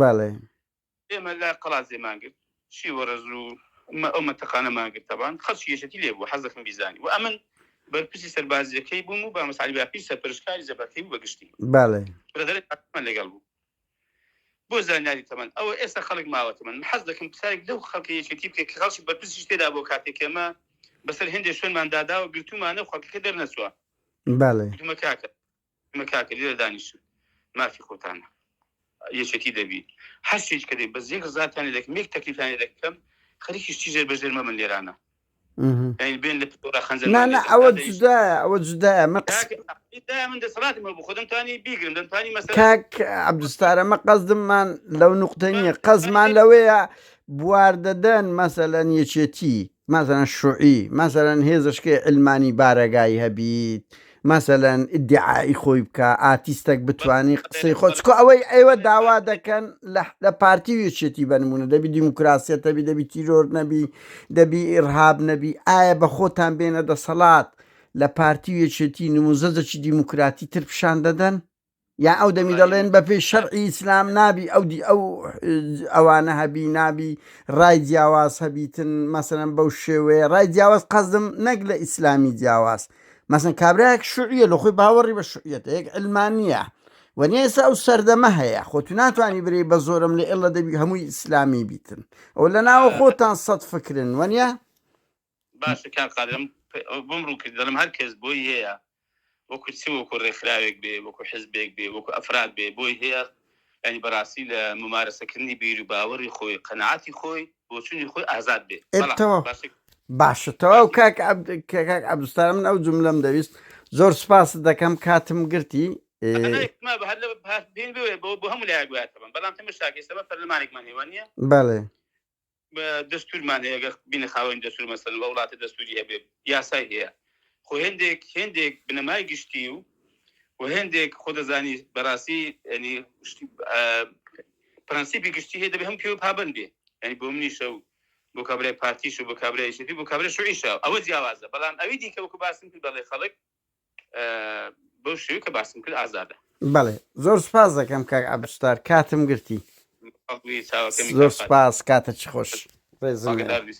بەڵێ. ئێمە لە قەڵادزێمان گرت، شیوەڕەز و ئەو مەنتەقانەمان گرت تەبان خەڵکی یەکێتی لێ بوو حەز دەکەم بیزانی و ئەمن بەرپرسی سەربازییەکەی بووم و مامۆستا عەلی باپیر سەرپەرشتکاری جەبهەکەی بوو بە گشتی. بەڵێ. برادەرێک پارتیمان لەگەڵ بوو. بۆ زانیاری تەمەن ئەوە ئێستا خەڵک ماوە تەمەن من حەز دەکەم پرسیارێک لەو خەڵکە یەکێتی بکەی کە خەڵکی بەرپرسیش تێدا بووە کاتێک کە ئێمە بەسەر هێندێ شوێنمان داداوە گرتوومانە و خەڵکەکە دەرنەچووە. بەڵێ. گوتمە کاکە گوتمە کاکە لێرە دانیشن مافی خۆتانە یەکێتی دەبی هەر شتێک کە دەبی بەس یەک ڕزاتان لێ دەکەم یەک تەکلیفتان لێ دەکەم خەریکی شتی ژێر بە ژێر مەبن لێرانە یانی بێن لە پشتەوە خەنجەرمان نا لێ نا دەن ئەوە تا دەیش جودایە ئەوە جودایە من قس کاکە ئیدایە من دەسەڵاتم هەبوو خۆ دەمتوانی بیگرم دەمتوانی مەسەلەن کاک عەبدولستار ئەمە قەزدمان لەو نوقتە نییە قەزمان دەمتوانی لەوەیە بوار دەدەن مەسەلەن یەکێتی مەسەلەن شوعی مەسەلەن هێزشکەی عیلمانی بارەگای هەبیت مەسەلەن ئیدعای خۆی بکا ئاتیستەک بتوانی قسەی خۆ چکۆ ئەوەی ئێوە داوا دەکەن لە پارتی و یەکێتی بە نمونە دەبی دیموکراسیەت هەبی دەبی تیرۆر نەبی دەبی ئیرهاب نەبی ئایا بە خۆتان بێنە دەسەڵات لە پارتی و یەکێتی نموزەجەکی دیموکراتی تر پیشان دەدەن؟ یان ئەو دەمی دەڵێن بە پێی شەرعی ئیسلام نابی ئەو دی ئەو ئەوانە هەبی نابی ڕای جیاواز هەبیتن مەسەلەن بەو شێوەیە ڕای جیاواز قەزم نەک لە ئیسلامی جیاواز مەسەن کابراەک شوعیە لە خۆی باوەڕی بە شوعیەتە یەک علمانیە و ئێستا ئەو سەردەمە هەیە خۆ تو ناتوانانی برێ بە زۆرم لە ئێڵە دەبی هەمووی ئیسلامی بیتن ئەو لە ناوە خۆتان سەد فکرن وەنیە باشە کاک قادر ئەم بۆم ڕوون کرد دەڵێم هەر کەس بۆی هەیە وەکو چ وەکو ڕێکخراوێک بێ وەکو حزبێک بێ وەکو ئەفراد بێ بۆی هەیە ینی بەڕاستی لە ممارەسەکردنی بیر و باوەڕی خۆی قەناعەتی خۆی بۆچوونی خۆی ئازاد بێ بەڵام تەواو باشە باشە تەواو کاک عەبد کاک عەبدولستار من ئەو جملەم دەویست زۆر سپاست دەکەم کاتم گرتی ما هەر لە بین بێ بۆ هەموو لایەک وایە بەڵام تەمەشاکەی ئێستا بە پەرلەمانێکمان هەیە وانییە؟ بەڵێ دەستورمان هەیە گەر بینە خاوەنی دەستور مەسەلەن وە وڵاتە دەستوری هەبێ یاسای هەیە خۆ هێندێک هێندێک بنەمای گشتی و و هێندێک خۆ دەزانی بەڕاستی ینی پرەنسیپی گشتی هەیە دەبێ هەم پێوە پابند بێ ینی بۆ منیشە و بۆ کابرای پارتیش و بۆ کابرای یەکێتی بۆ کابرای شوعیشە ئەوە جیاوازە بەڵام ئەوی دیکە وەکو باسم کرد بەڵێ خەڵک بەو شێوەی کە باسم کرد ئازادە. بەڵێ زۆر سوپاس دەکەم کاک عەبدولستار کاتم گرتی. زۆر سوپاس کاتە چ خۆش ڕێزم لێ.